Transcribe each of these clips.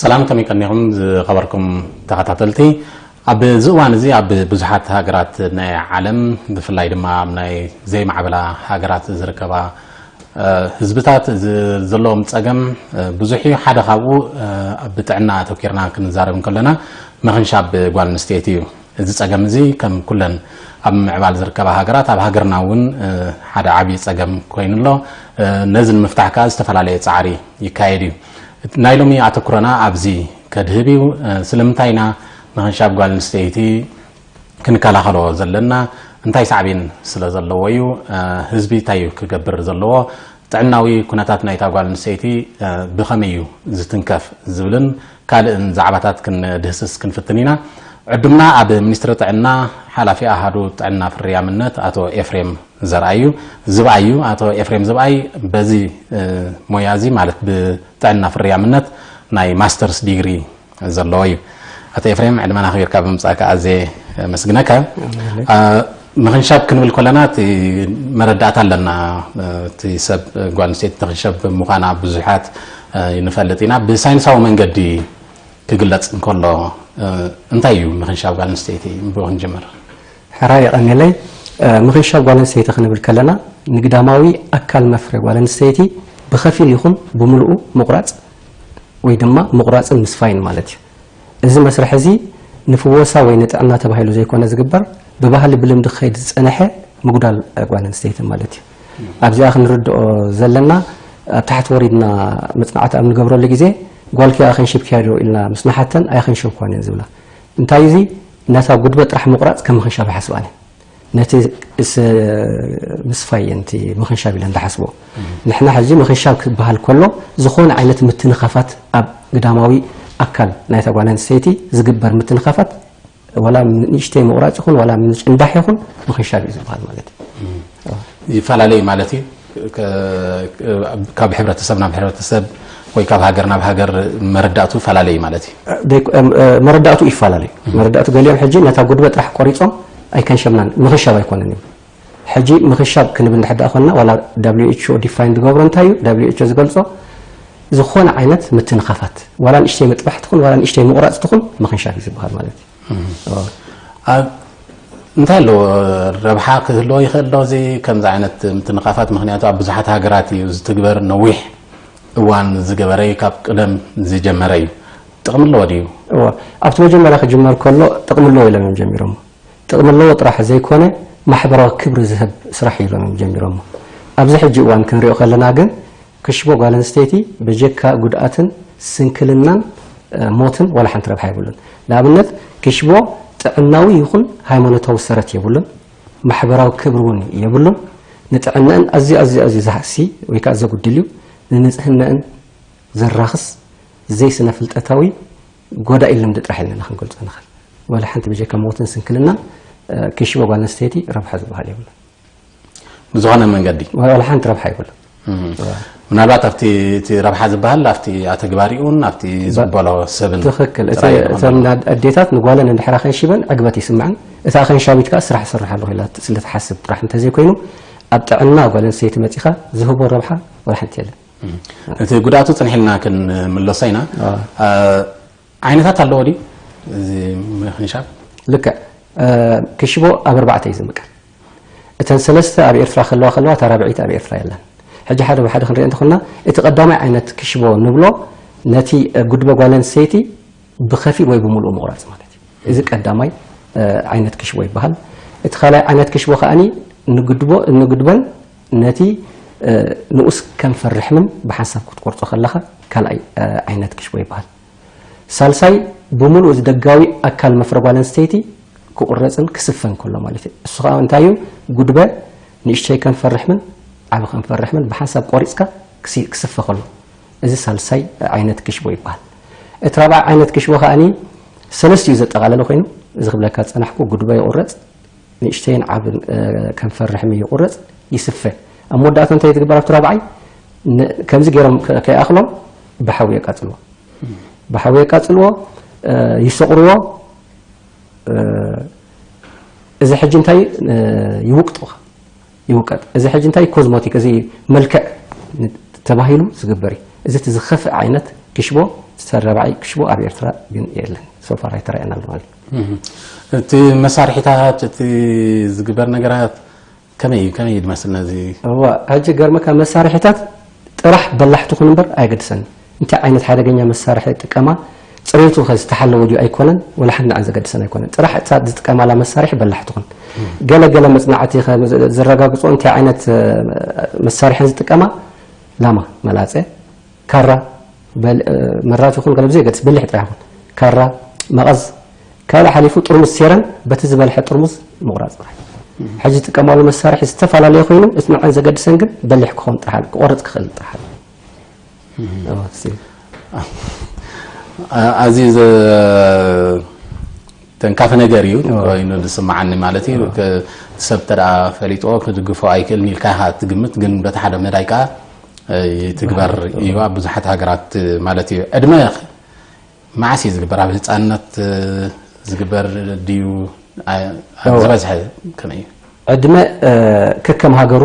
ሰላም፣ ከመይ ቀኒኹም ዝኸበርኩም ተኸታተልቲ? ኣብዚ እዋን እዚ ኣብ ብዙሓት ሃገራት ናይ ዓለም፣ ብፍላይ ድማ ኣብ ናይ ዘይማዕበላ ሃገራት ዝርከባ፣ እ፣ ህዝብታት ዝ-፣ ዘለዎም ጸገም፣ እ፣ ብዙሕ እዩ። ሓደ ካብኡ፣ እ፣ ኣብ ጥዕና ኣተኲርና ክንዛረብ እንከለና፣ ምኽንሻብ ጓል ኣንስተይቲ እዩ። እዚ ጸገም እዚ ከም ኩለን ኣብ ምዕባል ዝርከባ ሃገራት፣ ኣብ ሃገርና እውን፣ እ፣ ሓደ ዓብዪ ጸገም ኮይኑ ኣሎ። እ፣ ነዚ ንምፍታሕ ከኣ ዝተፈላለየ ጻዕሪ ይካየድ እዩ። ናይ ሎሚ ኣተኩሮና ኣብዚ ከድህብ እዩ። እ፣ ስለምንታይ ኢና ምኽንሻብ ጓል ኣንስተይቲ ክንከላኸሎ ዘለና? እንታይ ሳዕቤን ስለ ዘለዎ እዩ? እ፣ ህዝቢ እንታይ እዩ ክገብር ዘለዎ? ጥዕናዊ ኩነታት ናይታ ጓል ኣንስተይቲ፣ እ፣ ብኸመይ እዩ ዝትንከፍ ዝብልን ካልእን ዛዕባታት ክንድህስስ ክንፍትን ኢና። ዕዱምና ኣብ ሚኒስትሪ ጥዕና ሓላፊ ኣሃዱ ጥዕና ፍርያምነት ኣቶ ኤፍሬም ዘርኣዩ፣ ዝብኣዩ፣ ኣቶ ኤፍሬም ዝብኣይ በዚ፣ እ፣ ሞያ እዚ ማለት ብጥዕና ፍርያምነት ናይ ማስተርስ ዲግሪ ዘለዎ እዩ። ኣቶ ኤፍሬም፣ ዕድመና ኣኽቢርካ ብምምጻእካ ኣዝየ የመስግነካ። ኣሜን። አ፣ ምኽንሻብ ክንብል ከለና እቲ መረዳእታ ኣለና። እቲ ሰብ ጓል ኣንስተይቲ ትኽንሸብ ምዃና ብዙሓት፣ እ፣ ንፈልጥ ኢና። ብሳይንሳዊ መንገዲ ክግለጽ እንከሎ፣ እ፣ እንታይ እዩ ምኽንሻብ ጓል ኣንስተይቲ? ብኡ ክንጅምር። ሕራይ የቐንየለይ። እ፣ ምኽንሻብ ጓል ኣንስተይቲ ክንብል ከለና ንግዳማዊ ኣካል መፍረ ጓል ኣንስተይቲ ብኸፊል ይኹን ብምልኡ ምቑራጽ ወይ ድማ ምቑራጽን ምስፋይን ማለት እዩ። እዚ መስርሕ እዚ ንፍወሳ ወይ ንጥዕና ተባሂሉ ዘይኮነ ዝግበር፣ ብባህሊ ብልምዲ ክኸይድ ዝጸንሐ ምጉዳል ጓል ኣንስተይቲ ማለት እዩ። ኣብዚኣ ክንርድኦ ዘለና፣ ኣብ ታሕቲ ወሪድና መጽናዕቲ ኣብ ንገብረሉ ግዜ፣ "ጓልኪ ኣኸንሽብክያ ዶ?" ኢልና ምስ ንሓተን፣ "ኣይኸንሸብኳን እየን" ዝብላ። እንታይ እዚ? ነታ ጉድበ ጥራሕ ምቑራጽ ከም ምኽንሻብ ይሓስባን እየን። ነቲ ስ-፣ ምስፋይ እየን እቲ ምኽንሻብ ኢለን ዝሓስብኦ። ንሕና ሕጂ ምኽንሻብ ክበሃል ከሎ፣ ዝኾነ ዓይነት ምትንኻፋት፣ ኣብ ግዳማዊ ኣካል ናይታ ጓል ኣንስተይቲ ዝግበር ምትንኻፋት፣ ዋላ ንእሽተይ ምቑራጽ ይኹን፣ ዋላ ምጭንዳሕ ይኹን፣ ምኽንሻብ እዩ ዝበሃል ማለት እዩ። ይፈላለ እዩ ማለት እዩ። ከ-፣ ካብ ሕብረተሰብ ናብ ሕብረተሰብ ወይ ካብ ሃገር ናብ ሃገር መረዳእቱ ይፈላለ እዩ ማለት እዩ። ደይ-፣ እም፣ እ፣ መረዳእቱ ይፈላለ እዩ። መረዳእቱ ገሊኦም ሕጂ ነታ ጉድበ ጥራሕ ቆሪጾም ኣይከንሸብናን፣ ምኽንሻብ ኣይኮነን እዩ። ሕጂ ምኽንሻብ ክንብል እንድሕር ደኣ ኮንና፣ ዋላ ደብሊው ኤች ኦ ዲፋይን ዝገብሮ እንታይ እዩ? ደብሊው ኤች ኦ ዝገልጾ ዝኾነ ዓይነት ምትንኻፋት፣ ዋላ ንእሽተይ ምጥባሕ ትኹን፣ ዋላ ንእሽተይ ምቑራጽ ትኹን፣ ምኽንሻብ እዩ ዝበሃል ማለት እዩ። እም። ኦ። ኣብ፣ እንታይ ኣለዎ? ረብሓ ክህልዎ ይኽእል ዶ እዚ ከምዚ ዓይነት ምትንኻፋት? ምኽንያቱ ኣብ ብዙሓት ሃገራት እዩ ዝትግበር፣ ነዊሕ እዋን ዝገበረ እዩ፣ ካብ ቅደም ዝጀመረ እዩ። ጥቕሚ ኣለዎ ድዩ? እወ፣ ኣብቲ መጀመርያ ክጅመር ከሎ ጥቕሚ ኣለዎ ኢሎም እዮም ጀሚሮም። ጥቕሚ ኣለዎ ጥራሕ ዘይኮነ፣ ማሕበራዊ ክብሪ ዝህብ ስራሕ እዩ ኢሎም እዮም ጀሚሮሞ። ኣብዚ ሕጂ እዋን ክንሪኦ ከለና ግን፣ ክሽቦ ጓል ኣንስተይቲ ብጀካ ጉድኣትን ስንክልናን፣ እ፣ ሞትን ዋላ ሓንቲ ረብሓ የብሉን። ንኣብነት፣ ክሽቦ ጥዕናዊ ይኹን ሃይማኖታዊ ሰረት የብሉን፣ ማሕበራዊ ክብሪ እውን የብሉን። ንጥዕነአን ኣዝዩ፣ ኣዝዩ፣ ኣዝዩ ዝሃሲ ወይ ከዓ ዘጉድል እዩ። ንንጽህነአን ዘራኽስ ዘይስነ ፍልጠታዊ ጎዳኢ ልምዲ ጥራሕ ኢልና ክንገልጾ ንኽእል። ዋላ ሓንቲ ብጀካ ሞትን ስንክልናን፣ እ፣ ክሽቦ ጓል ኣንስተይቲ ረብሓ ዝበሃል የብሉን። ብዝኾነ መንገዲ? ዋላ ሓንቲ ረብሓ የብሉን። እም። ምናልባት ኣብቲ፣ እቲ ረብሓ ዝበሃል ኣብቲ ኣተግባሪኡን ኣብቲ ባ-፣ ዝቕበሎ ሰብን ትኽክል። እቲ፣ ጥራይ እዩ እተን ዝኸውን። ኣድ-፣ ኣዴታት ንጓለን እንድሕር ኣኸንሺበን ዕግበት ይስምዐን። እታ ኣኸንሻቢት ከኣ ስራሕ እሰርሕ ኣለኹ ኢላ ት-፣ ስለ ትሓስብ ጥራሕ እንተዘይኮይኑ፣ ኣብ ጥዕና ጓል ኣንስተይቲ መጺኻ ዝህቦ ረብሓ ዋላ ሓንቲ የለን። እም። እቲ ጉድኣቱ ጽንሕ ኢልና ክንምለሶ ኢና። ኣዎ። እ፣ ዓይነታት ኣለዎ ድዩ እዚ ምኽንሻብ? ልክዕ። እ፣ ክሽቦ ኣብ ኣርባዕተ እዩ ዝምቀል። እተን ሰለስተ ኣብ ኤርትራ ክህልዋ ከለዋ፣ እታ ራብዐይቲ ኣብ ኤርትራ የላን። ሕጂ ሓደ ብሓደ ክንሪኦ እንተኾንና፣ እቲ ቀዳማይ ዓይነት ክሽቦ ንብሎ፣ ነቲ፣ እ፣ ጉድበ ጓል ኣንስተይቲ ብኸፊል ወይ ብምሉኡ ምቑራጽ ማለት እዩ። እዚ ቀዳማይ፣ እ፣ ዓይነት ክሽቦ ይበሃል። እቲ ካልኣይ ዓይነት ክሽቦ ከኣኒ ንጉድቦ-፣ ንጉድበን ነቲ፣ እ፣ ንኡስ ከንፈር ርሕምን ብሓንሳብ ክትቆርጾ ከለኻ ካልኣይ፣ እ፣ ዓይነት ክሽቦ ይበሃል። ሳልሳይ፣ ብምሉእ እዚ ደጋዊ ኣካል መፍረ ጓል ኣንስተይቲ ክቑረጽን ክስፈን ከሎ ማለት እዩ። እሱ ኸኣ እንታይ እዩ? ጉድበ፣ ንእሽተይ ከንፈር ርሕምን ዓቢ ከንፈር ርሕምን ብሓንሳብ ቆሪጽካ ክሲ-፣ ክስፈ ከሎ፣ እዚ ሳልሳይ ዓይነት ክሽቦ ይበሃል። እቲ ራብዓይ ዓይነት ክሽቦ ከኣኒ ሰለስቲኡ ዘጠቓለለ ኮይኑ፣ እዚ ክብለካ ዝጸናሕኩ፣ ጉድበ ይቑረጽ፣ ንእሽተይን ዓብን፣ እ፣ ከንፈር ርሕሚ ይቑረጽ፣ ይስፈ። ኣብ መወዳእታ እንታይ ትግበር? ኣብቲ ራብዓይ ን-፣ ከምዚ ገይሮም ከ-፣ ከይኣኽሎም ብሓዊ የቃጽልዎ። ብሓዊ የቃጽልዎ፣ እ፣ ይሰቑርዎ። እ፣ እዚ ሕጂ እንታይ፣ እ፣ ይውቅጡ፣ ይውቀጥ። እዚ ሕጂ እንታይ? ኮዝሞቲክ፣ እዚ መልክዕ ተባሂሉ ዝግበር እዩ። እዚ እቲ ዝኸፍእ ዓይነት ክሽቦ ሰረባዒ ክሽቦ ኣብ ኤርትራ ግን የለን። ሶፋር ኣይተራእየናል ማለት እዩ። እቲ መሳርሒታት፣ እቲ ዝግበር ነገራት ከመይ እዩ? ከመይ እዩ ዝመስል ነዚ? እዋ፣ ሕጂ ገርመካ፣ መሳርሒታት ጥራሕ በላሕቲ ኩን እምበር ኣይገድሰን። እንታይ ዓይነት ሓደገኛ መሳርሒ ጥቀማ፣ ፅሬቱ ከ ዝተሓለወ ድዩ ኣይኮነን፣ ወላ ሓንቲ ንዓን ዘገድሰን ኣይኮነን። ጥራሕ እታ ዝጥቀማላ መሳርሒ በላሕቲ ኩን። ገለ ገለ መፅናዕቲ ከም ዝ- ዝረጋግፆ እንታይ ዓይነት እ፣ መሳርሒ ዝጥቀማ፣ ላማ፣ መላፀ፣ ካራ፣ በል- እ፣ መራት ይኹን ገለ ብዘይ ገድስ በሊሕ ጥራሕ ይኹን፣ ካራ፣ መቐዝ፣ ካልእ ሓሊፉ ጥርሙዝ ሴረን በቲ ዝበልሐ ጥርሙዝ ምቑራፅ ጥራሕ። ሕጂ ዝጥቀማሉ መሳርሒ ዝተፈላለየ ኮይኑ እቲ ንዓን ዘገድሰን ግን በሊሕ ክኾን ጥራሕ ክቆርፅ ክኽእል ጥራሕ። ኣዝዩ ተንካፊ ነገር እዩ ኮይኑ ዝስምዓኒ ማለት እዩ። ሰብ እንተ ፈሊጥዎ ክድግፎ ኣይክእልን ኢልካ ኢኻ ትግምት፣ ግን በቲ ሓደ መዳይ ከዓ ይትግበር እዩ ኣብ ብዙሓት ሃገራት ማለት እዩ። ዕድመ መዓስ እዩ ዝግበር? ኣብ ህፃንነት ዝግበር ድዩ? ዝበዝሐ ከመይ እዩ? ዕድመ ከከም ሃገሩ፣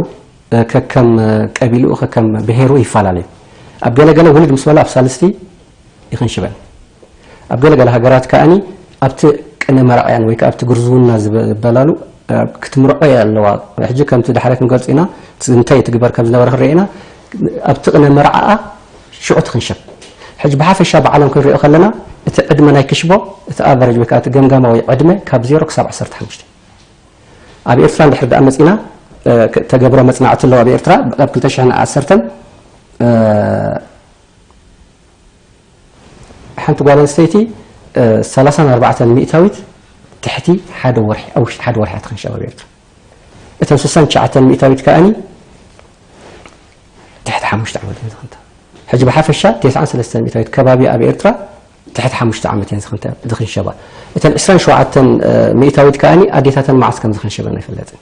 ከከም ቀቢልኡ፣ ከከም ብሄሩ ይፈላለዩ። ኣብ ገለገለ ውልድ ምስ በላ ኣብ ሳልስቲ ይኽንሽበን። ኣብ ገለገለ ሃገራት ከኣኒ ኣብቲ ቅነ መርዓያን ወይ ከዓ ኣብቲ ግርዝውና ዝበላሉ ክትምርዖ እያ ኣለዋ። ሕጂ ከምቲ ድሓረ ክንገልፅ ኢና፣ እንታይ ትግበር ከም ዝነበረ ክንርኢ ኢና። ኣብቲ ቅነ መርዓኣ ሽዑ ትኽንሸብ። ሕጂ ብሓፈሻ ብዓለም ክንሪኦ ከለና እቲ ዕድመ ናይ ክሽቦ እቲ ኣቨረጅ ወይ ከዓ እቲ ገምጋማዊ ዕድመ ካብ ዜሮ ክሳብ ዓሰርተ ሓሙሽተ። ኣብ ኤርትራ እንድሕር ደኣ መፂና ተገብረ መፅናዕቲ ኣለዎ። ኣብ ኤርትራ ኣብ ክልተ ሽሕን ዓሰርተን ሓንቲ ጓል ኣንስተይቲ ሰላሳን ኣርባዕተን ሚእታዊት ትሕቲ ሓደ ወርሒ፣ ኣብ ውሽጢ ሓደ ወርሒ ትኽንሸብ ኣብ ኤርትራ። እተን ስሳን ትሽዓተን ሚእታዊት ከኣኒ ትሕቲ ሓሙሽተ ዓመት እዮም ዝኽንታ። ሕጂ ብሓፈሻ ተስዓን ሰለስተን ሚእታዊት ከባቢ ኣብ ኤርትራ ትሕቲ ሓሙሽተ ዓመት እየን ዝኽንተ- ዝኽንሸባ። እተን ዕስራን ሸውዓተን ሚእታዊት ከኣኒ ኣዴታተን መዓስ ከም ዝኽንሸበን ኣይፍለጥን።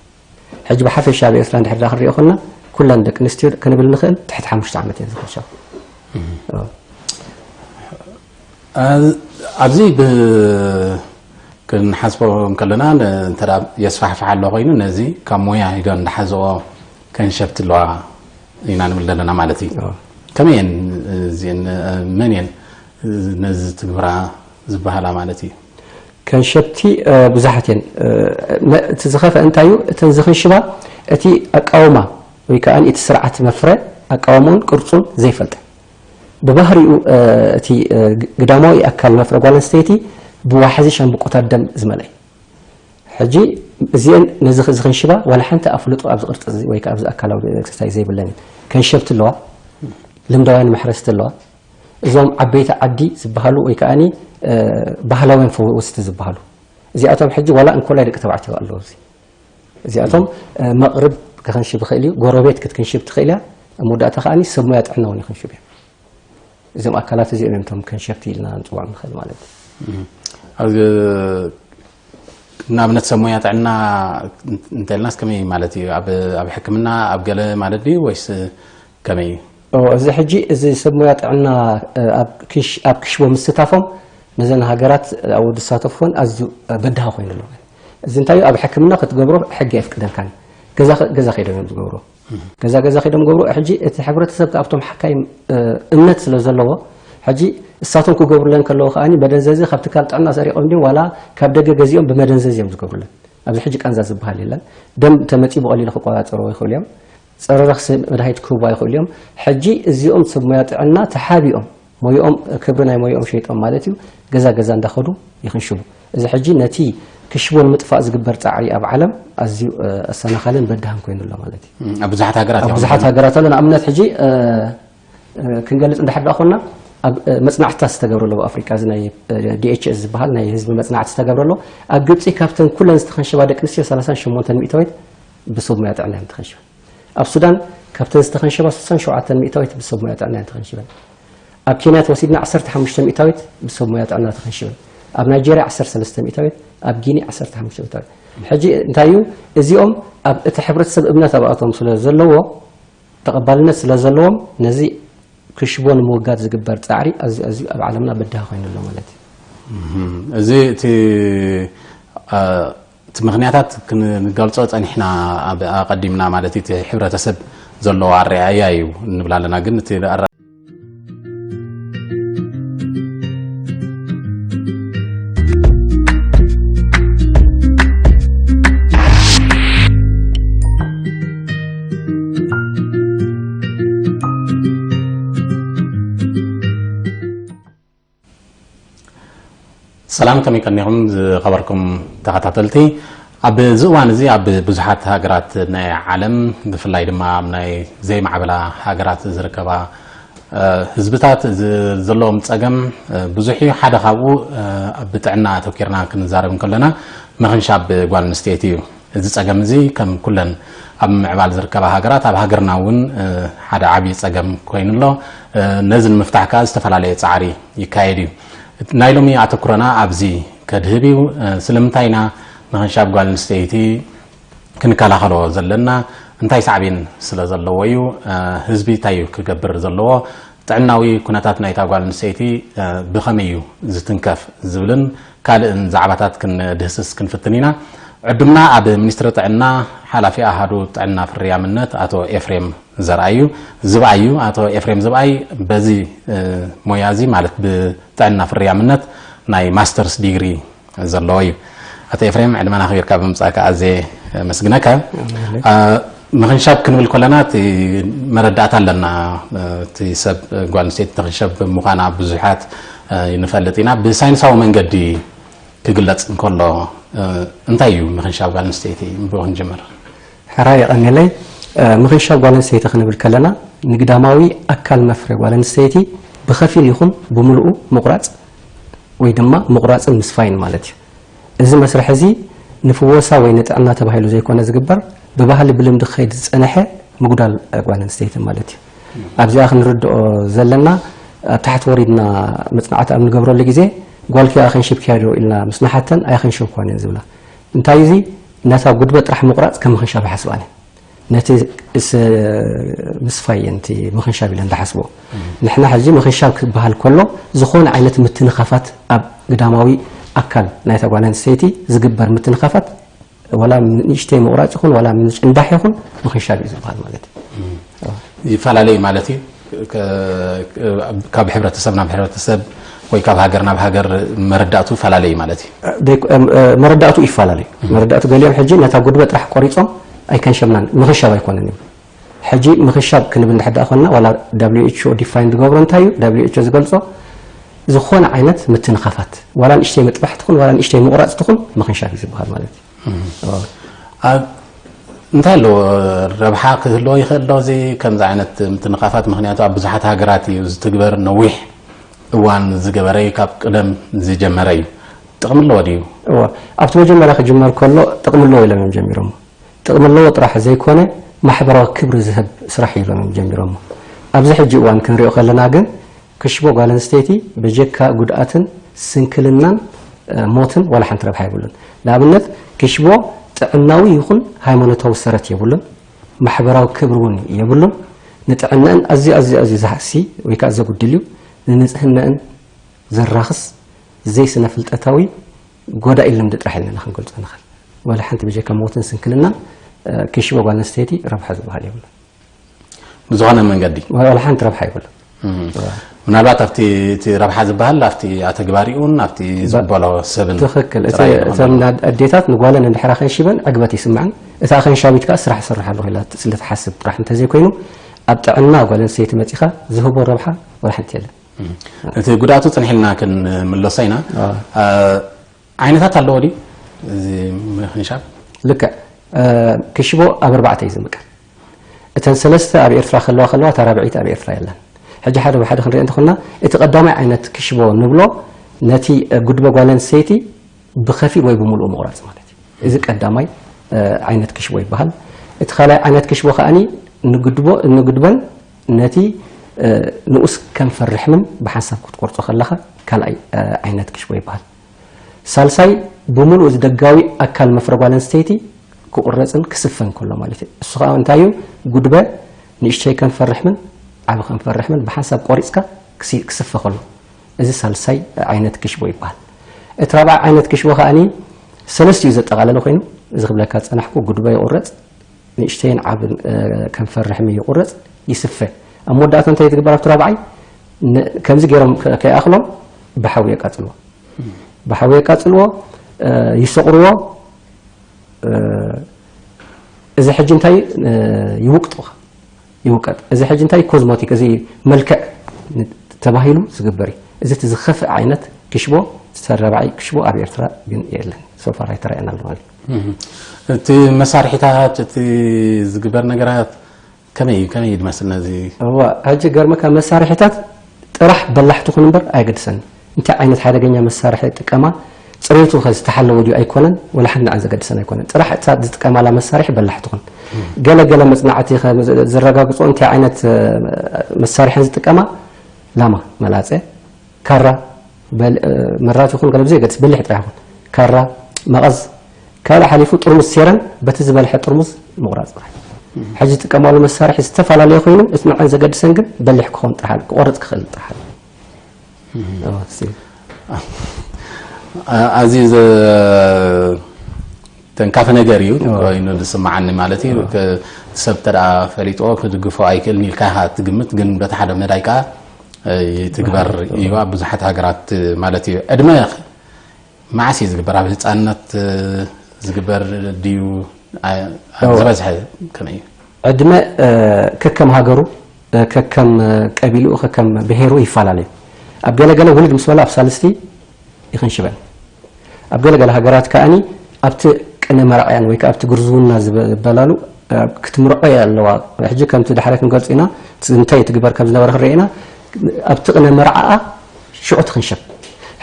ሕጂ ብሓፈሻ ኣብ ኤርትራ እንድሕር ዳ ክንሪኦ ኮና ኩለን ደቂ ኣንስትዮ ክንብል ንኽእል ትሕቲ ሓሙሽተ ዓመት እየን ዝኽንሸባ። ኣብዚ ብ ክንሓስቦ እንከለና እንተ የስፋሕፍሕ ኣሎ ኮይኑ ነዚ ካብ ሞያ ኢዶ እንዳሓዝኦ ከንሸብቲ ኣለዋ ኢና ንብል ዘለና ማለት እዩ። ከመይ እየን እዚአን? መን እየን ነዚ ትግብራ ዝበሃላ ማለት እዩ? ከንሸብቲ ብዙሓት እየን። እቲ ዝኸፈ እንታይ እዩ? እተን ዝኽንሽባ እቲ ኣቃውማ ወይ ከዓ እቲ ስርዓት መፍረ ኣቃውሞን ቅርፁን ዘይፈልጠ፣ ብባህሪኡ እቲ ግዳማዊ ኣካል መፍረ ጓል ኣንስተይቲ ብዋሕዚ ሻምብቆታት ደም ዝመልአ። ሕጂ እዚአን ነዚ ዝኽንሽባ ዋላ ሓንቲ ኣፍልጦ ኣብዚ ቅርፂ እዚ ወይ ከዓ ኣብዚ ኣካላዊ ክስታይ ዘይብለን እየን። ከንሸብቲ ኣለዋ፣ ልምዳውያን መሕረስቲ ኣለዋ። እዞም ዓበይቲ ዓዲ ዝበሃሉ ወይ ከዓኒ ባህላውያን ፈወስቲ ዝበሃሉ እዚኣቶም ሕጂ ዋላ እንኮላይ ደቂ ተባዕትዮ ኣለዉ። እዚ እዚኣቶም መቕርብ ክኽንሽብ ይኽእል እዩ፣ ጎረቤት ክትክንሽብ ትኽእል እያ። ኣብ መወዳእታ ከዓኒ ሰብ ሞያ ጥዕና እውን ይኽንሽብ እዮም። እዞም ኣካላት እዚኦም እዮም እቶም ከንሸብቲ ኢልና ንፅውዖም ንኽእል ማለት እዩ። ኣብዚ ንኣብነት ሰብ ሞያ ጥዕና እንተልናስ ከመይ ማለት እዩ? ኣብ ኣብ ሕክምና ኣብ ገለ ማለት ድዩ ወይስ ከመይ እዩ? ኦ፣ እዚ ሕጂ እዚ ሰብ ሞያ ጥዕና ኣብ ክሽ ኣብ ክሽቦ ምስታፎም ነዘን ሃገራት ኣብኡ ዝሳተፉን ኣዝዩ በድሃ ኮይኑ ኣሎ። እዚ እንታይ እዩ? ኣብ ሕክምና ክትገብሮ ሕጊ የፍቅደልካን። ገዛ ገዛ ከይዶም እዮም ዝገብሩ። ገዛ ገዛ ከይዶም ገብሩ። ሕጂ እቲ ሕብረተሰብ ካብቶም ሓካይም እምነት ስለ ዘለዎ ሕጂ እሳቶም ክገብሩለን ከለዉ ከዓኒ መደንዘዚ ካብ ትካል ጥዕና ሰሪቖም ድዮም ዋላ ካብ ደገ ገዚኦም ብመደንዘዚ እዮም ዝገብሩለን። ኣብዚ ሕጂ ቃንዛ ዝበሃል የለን። ደም ተመፂ ብቐሊሉ ክቆፃፀርዎ ይኽእሉ እዮም። ፀረ ረኽሲ መድሃኒት ክህቡ ኣይኽእሉ እዮም። ሕጂ እዚኦም ሰብ ሞያ ጥዕና ተሓቢኦም ሞይኦም ክብሪ ናይ ሞይኦም ሸይጦም ማለት እዩ ገዛ ገዛ እንዳኸዱ ይኽንሽቡ። እዚ ሕጂ ነቲ ክሽቦ ንምጥፋእ ዝግበር ፃዕሪ ኣብ ዓለም ኣዝዩ ኣሰናኻልን በዳህን ኮይኑ ኣሎ ማለት እዩ። ኣብ ብዙሓት ሃገራት ኣብ ብዙሓት ሃገራት ኣሎ። ንኣብነት ሕጂ ክንገልፅ እንዳሕር ዳ ኮና ኣብ መፅናዕትታት ዝተገብረ ኣሎ ኣብ ኣፍሪቃ እዚ ናይ ዲኤችኤስ ዝበሃል ናይ ህዝቢ መፅናዕቲ ዝተገብረ ኣሎ። ኣብ ግብፂ ካብተን ኩለን ዝተኸንሸባ ደቂ ኣንስትዮ ሰላሳን ሸሞንተን ሚእታዊት ብሰብ ሞያ ጥዕና እየን ተኸንሽበን። ኣብ ሱዳን ካብተን ዝተኸንሸባ ስሳን ሸውዓተን ሚእታዊት ብሰብ ሞያ ጥዕና እየን ተኸንሽበን። ኣብ ኬንያ ተወሲድና ዓሰርተ ሓሙሽተ ሚእታዊት ብሰብ ሞያ ጥዕና ተኸንሽበን። ኣብ ናይጄርያ ዓሰርተ ሰለስተ ሚእታዊት፣ ኣብ ጊኒ ዓሰርተ ሓሙሽተ ሚእታዊት። ሕጂ እንታይ እዩ እዚኦም ኣብ እቲ ሕብረተሰብ እምነት ኣብኣቶም ስለ ዘለዎ ተቐባልነት ስለ ዘለዎም ነዚ ክሽቦ ንምውጋድ ዝግበር ፃዕሪ ኣዝዩ ኣዝዩ ኣብ ዓለምና በዳሂ ኮይኑ ኣሎ ማለት እዩ። እዚ እቲ እቲ ምኽንያታት ክንገልጾ ጸኒሕና ኣብ ኣቐዲምና ማለት እቲ ሕብረተሰብ ዘለዎ ኣረኣእያ እዩ እንብል ኣለና ግን እቲ ሰላም፣ ከመይ ቀኒኹም ዝኸበርኩም ተኸታተልቲ? ኣብዚ እዋን እዚ ኣብ ብዙሓት ሃገራት ናይ ዓለም፣ ብፍላይ ድማ ኣብ ናይ ዘይማዕበላ ሃገራት ዝርከባ፣ እ፣ ህዝብታት ዝ-፣ ዘለዎም ጸገም፣ እ፣ ብዙሕ እዩ። ሓደ ካብኡ፣ እ፣ ኣብ ጥዕና ኣተኲርና ክንዛረብ እንከለና፣ ምኽንሻብ ጓል ኣንስተይቲ እዩ። እዚ ጸገም እዚ ከም ኩለን ኣብ ምዕባል ዝርከባ ሃገራት፣ ኣብ ሃገርና እውን፣ እ፣ ሓደ ዓብዪ ጸገም ኮይኑ ኣሎ። እ፣ ነዚ ንምፍታሕ ከኣ ዝተፈላለየ ጻዕሪ ይካየድ እዩ። ናይ ሎሚ ኣተኩሮና ኣብዚ ከድህብ እዩ። እ፣ ስለምንታይ ኢና ምኽንሻብ ጓል ኣንስተይቲ ክንከላኸሎ ዘለና? እንታይ ሳዕቤን ስለ ዘለዎ እዩ? እ፣ ህዝቢ እንታይ እዩ ክገብር ዘለዎ? ጥዕናዊ ኩነታት ናይታ ጓል ኣንስተይቲ፣ እ፣ ብኸመይ እዩ ዝትንከፍ ዝብልን ካልእን ዛዕባታት ክንድህስስ ክንፍትን ኢና። ዕዱምና ኣብ ሚኒስትሪ ጥዕና ሓላፊ ኣሃዱ ጥዕና ፍርያምነት ኣቶ ኤፍሬም ዘርኣዩ ዝብኣዩ። ኣቶ ኤፍሬም ዝብኣይ በዚ፣ እ፣ ሞያ እዚ ማለት ብጥዕና ፍርያምነት ናይ ማስተርስ ዲግሪ ዘለዎ እዩ። ኣቶ ኤፍሬም፣ ዕድመና ኣኽቢርካ ብምምጻእካ ኣዝየ የመስግነካ። ኣሜን። አ፣ ምኽንሻብ ክንብል ከለና እቲ መረዳእታ ኣለና። እቲ ሰብ፣ ጓል ኣንስተይቲ ትኽንሸብ ምዃና ብዙሓት፣ እ፣ ንፈልጥ ኢና። ብሳይንሳዊ መንገዲ ክግለጽ እንከሎ፣ እ፣ እንታይ እዩ ምኽንሻብ ጓል ኣንስተይቲ? ብኡ ክንጅምር። ሕራይ የቐንየለይ። እ፣ ምኽንሻብ ጓል ኣንስተይቲ ክንብል ከለና ንግዳማዊ ኣካል መፍረ ጓል ኣንስተይቲ ብኸፊል ይኹን ብምልኡ ምቑራጽ ወይ ድማ ምቑራጽን ምስፋይን ማለት እዩ። እዚ መስርሕ እዚ ንፍወሳ ወይ ንጥዕና ተባሂሉ ዘይኮነ ዝግበር፣ ብባህሊ ብልምዲ ክኸይድ ዝጸንሐ ምጉዳል ጓል ኣንስተይቲ ማለት እዩ። ኣብዚኣ ክንርድኦ ዘለና፣ ኣብ ታሕቲ ወሪድና መጽናዕቲ ኣብ ንገብረሉ ግዜ፣ "ጓልኪ ኣኸንሽብክያ ዶ?" ኢልና ምስ ንሓተን፣ "ኣይኸንሸብኳን እየን" ዝብላ። እንታይ እዚ? ነታ ጉድበ ጥራሕ ምቑራጽ ከም ምኽንሻብ ይሓስባን እየን። ነቲ ስ-፣ ምስፋይ እየን እቲ ምኽንሻብ ኢለን ዝሓስቦ። ንሕና ሕጂ ምኽንሻብ ክበሃል ከሎ፣ ዝኾነ ዓይነት ምትንኻፋት ኣብ ግዳማዊ ኣካል ናይታ ጓል ኣንስተይቲ ዝግበር ምትንኻፋት፣ ዋላ ንእሽተይ ምቑራጽ ይኹን፣ ዋላ ምጭንዳሕ ይኹን፣ ምኽንሻብ እዩ ዝበሃል ማለት እዩ። ይፈላለ እዩ ማለት እዩ። ከ-፣ ካብ ሕብረተሰብ ናብ ሕብረተሰብ ወይ ካብ ሃገር ናብ ሃገር መረዳእቱ ይፈላለ እዩ ማለት እዩ። ደይ-፣ እም፣ እ፣ መረዳእቱ ይፈላለ እዩ። መረዳእቱ ገሊኦም ሕጂ ነታ ጉድበ ጥራሕ ቆሪጾም ኣይከንሸብናን፣ ምኽንሻብ ኣይኮነን እዩ። ሕጂ ምኽንሻብ ክንብል እንድሕር ደኣ ኮንና፣ ዋላ ደብሊው ኤች ኦ ዲፋይን ዝገብሮ እንታይ እዩ? ደብሊው ኤች ኦ ዝገልጾ ዝኾነ ዓይነት ምትንኻፋት፣ ዋላ ንእሽተይ ምጥባሕ ትኹን፣ ዋላ ንእሽተይ ምቑራጽ ትኹን፣ ምኽንሻብ እዩ ዝበሃል ማለት እዩ። እም። ኦ። ኣብ፣ እንታይ ኣለዎ፣ ረብሓ ክህልዎ ይኽእል ዶ እዚ ከምዚ ዓይነት ምትንኻፋት? ምኽንያቱ ኣብ ብዙሓት ሃገራት እዩ ዝትግበር፣ ነዊሕ እዋን ዝገበረ እዩ፣ ካብ ቅደም ዝጀመረ እዩ። ጥቕሚ ኣለዎ ድዩ? እወ፣ ኣብቲ መጀመርያ ክጅመር ከሎ ጥቕሚ ኣለዎ ኢሎም እዮም ጀሚሮም። ጥቕሚ ኣለዎ ጥራሕ ዘይኮነ፣ ማሕበራዊ ክብሪ ዝህብ ስራሕ እዩ ኢሎም እዮም ጀሚሮሞ። ኣብዚ ሕጂ እዋን ክንሪኦ ከለና ግን፣ ክሽቦ ጓል ኣንስተይቲ ብጀካ ጉድኣትን ስንክልናን፣ እ፣ ሞትን ዋላ ሓንቲ ረብሓ የብሉን። ንኣብነት፣ ክሽቦ ጥዕናዊ ይኹን ሃይማኖታዊ ሰረት የብሉን፣ ማሕበራዊ ክብሪ እውን የብሉን። ንጥዕናአን ኣዝዩ፣ ኣዝዩ፣ ኣዝዩ ዝሃሲ ወይ ከዓ ዘጉድል እዩ። ንንጽህናአን ዘራኽስ ዘይስነ ፍልጠታዊ ጎዳኢ ልምዲ ጥራሕ ኢልና ክንገልጾ ንኽእል። ዋላ ሓንቲ ብጀካ ሞትን ስንክልናን፣ እ፣ ክሽቦ ጓል ኣንስተይቲ ረብሓ ዝበሃል የብሉን። ብዝኾነ መንገዲ። ዋላ ሓንቲ ረብሓ የብሉን። እም። ምናልባት ኣብቲ፣ እቲ ረብሓ ዝበሃል ኣብቲ ኣተግባሪኡን ኣብቲ ባ-፣ ዝቕበሎ ሰብን ትኽክል። እቲ፣ ጥራይ እዩ እተን ዝኸውን። ኣዴታት ንጓለን እንድሕር ኣኸንሺበን ዕግበት ይስምዐን። እታ ኣኸንሻቢት ከኣ ስራሕ እሰርሕ ኣለኹ ኢላ ስለ ትሓስብ ጥራሕ እንተዘይኮይኑ፣ ኣብ ጥዕና ጓል ኣንስተይቲ መጺኻ ዝህቦ ረብሓ ዋላ ሓንቲ የለን። እም። እቲ ጉድኣቱ ጽንሕ ኢልና ክንምለሶ ኢና። ኣዎ። እ፣ ዓይነታት ኣለዎ ድዩ እዚ ምኽንሻብ? ልክዕ። እ፣ ክሽቦ ኣብ ኣርባዕተ እዩ ዝምቀል። እተን ሰለስተ ኣብ ኤርትራ ከለዋ ከለዋ፣ እታ ራብዐይቲ ኣብ ኤርትራ የላን። ሕጂ ሓደ ብሓደ ክንሪኦ እንተኾንና፣ እቲ ቀዳማይ ዓይነት ክሽቦ ንብሎ፣ ነቲ፣ እ፣ ጉድበ ጓል ኣንስተይቲ ብኸፊል ወይ ብምሉኡ ምቑራጽ ማለት እዩ። እዚ ቀዳማይ፣ እ፣ ዓይነት ክሽቦ ይበሃል። እቲ ካልኣይ ዓይነት ክሽቦ ከኣኒ ንጉድቦ-፣ ንጉድበን ነቲ፣ እ፣ ንኡስ ከንፈር ርሕምን ብሓንሳብ ክትቆርጾ ከለኻ ካልኣይ፣ እ፣ ዓይነት ክሽቦ ይበሃል። ሳልሳይ፣ ብምሉእ እዚ ደጋዊ ኣካል መፍረ ጓል ኣንስተይቲ ክቑረጽን ክስፈን ከሎ ማለት እዩ። እሱ ኸኣ እንታይ እዩ? ጉድበ፣ ንእሽተይ ከንፈር ርሕምን ዓቢ ከንፈር ርሕምን ብሓንሳብ ቆሪጽካ ክሲ-፣ ክስፈ ከሎ። እዚ ሳልሳይ ዓይነት ክሽቦ ይበሃል። እቲ ራብዓይ ዓይነት ክሽቦ ከኣኒ ሰለስቲኡ ዘጠቓለለ ኮይኑ፣ እዚ ክብለካ ዝጸናሕኩ፣ ጉድበ ይቑረጽ፣ ንእሽተይን ዓብን፣ እ፣ ከንፈር ርሕሚ ይቑረጽ፣ ይስፈ። ኣብ መወዳእታ እንታይ ትግበር ኣብቲ ራብዓይ? ን-፣ ከምዚ ገይሮም ከ-፣ ከይኣኽሎም ብሓዊ የቃጽልዎ። ብሓዊ የቃጽልዎ፣ እ፣ ይሰቑርዎ። እ፣ እዚ ሕጂ እንታይ፣ እ፣ ይውቅጡ። ይውቀጥ። እዚ ሕጂ እንታይ ኮዝሞቲክ፣ እዚ መልክዕ ን-፣ ተባሂሉ ዝግበር እዩ። እዚ እቲ ዝኸፍእ ዓይነት ክሽቦ ሰረባዒ ክሽቦ ኣብ ኤርትራ ግን የለን። ሶፋር ኣይተራእየና ኣሎ ማለት እዩ። እቲ መሳርሒታት፣ እቲ ዝግበር ነገራት ከመይ እዩ? ከመይ እዩ ዝመስል ነዚ? እዋ፣ ሕጂ ገርመካ፣ መሳርሒታት ጥራሕ በላሕቲ ኩን እምበር ኣይገድሰን። እንታይ ዓይነት ሓደገኛ መሳርሒ ጥቀማ፣ ፅሬቱ ከ ዝተሓለወ ድዩ ኣይኮነን፣ ወላ ሓንቲ ንዓን ዘገድሰን ኣይኮነን። ጥራሕ እታ ዝጥቀማላ መሳርሒ በላሕቲ ኩን። ገለ ገለ መፅናዕቲ ከ ዝረጋግፆ እንታይ ዓይነት መሳርሒ ዝጥቀማ፣ ላማ፣ መላፀ፣ ካራ፣ መራት ይኹን ገለ ብዘይ ገድስ በሊሕ ጥራሕ ይኹን፣ ካራ፣ መቐዝ፣ ካልእ ሓሊፉ ጥርሙዝ ሴረን በቲ ዝበልሐ ጥርሙዝ ምቑራፅ ጥራሕ። ሕጂ ዝጥቀማሉ መሳርሒ ዝተፈላለየ ኮይኑ እቲ ንዐን ዘገድሰን ግን በሊሕ ክኸውን ጥራሕ፣ ክቆርፅ ክኽእል ጥራሕ። ኣዝዩ ተንካፊ ነገር እዩ ኮይኑ ዝስምዓኒ ማለት እዩ። ሰብ እንተ ፈሊጥዎ ክድግፎ ኣይክእልን ኢልካ ኢኻ ትግምት፣ ግን በቲ ሓደ መዳይ ከዓ ይትግበር እዩ ኣብ ብዙሓት ሃገራት ማለት እዩ። ዕድመ መዓስ እዩ ዝግበር? ኣብ ህፃንነት ዝግበር ድዩ? ዝበዝሐ ከመይ እዩ? ዕድመ ከከም ሃገሩ፣ ከከም ቀቢልኡ፣ ከከም ብሄሩ ይፈላለዩ። ኣብ ገለገለ ውልድ ምስ በላ ኣብ ሳልስቲ ይኽንሽበን። ኣብ ገለገለ ሃገራት ከኣኒ ኣብቲ ቅነ መርዓያን ወይ ከዓ ኣብቲ ግርዝውና ዝበላሉ ክትምርዖ እያ ኣለዋ። ሕጂ ከምቲ ዳሕራይ ክንገልፅ ኢና፣ እንታይ ትግበር ከም ዝነበረ ክንርኢ ኢና። ኣብቲ ቅነ መርዓኣ ሽዑ ትኽንሸብ።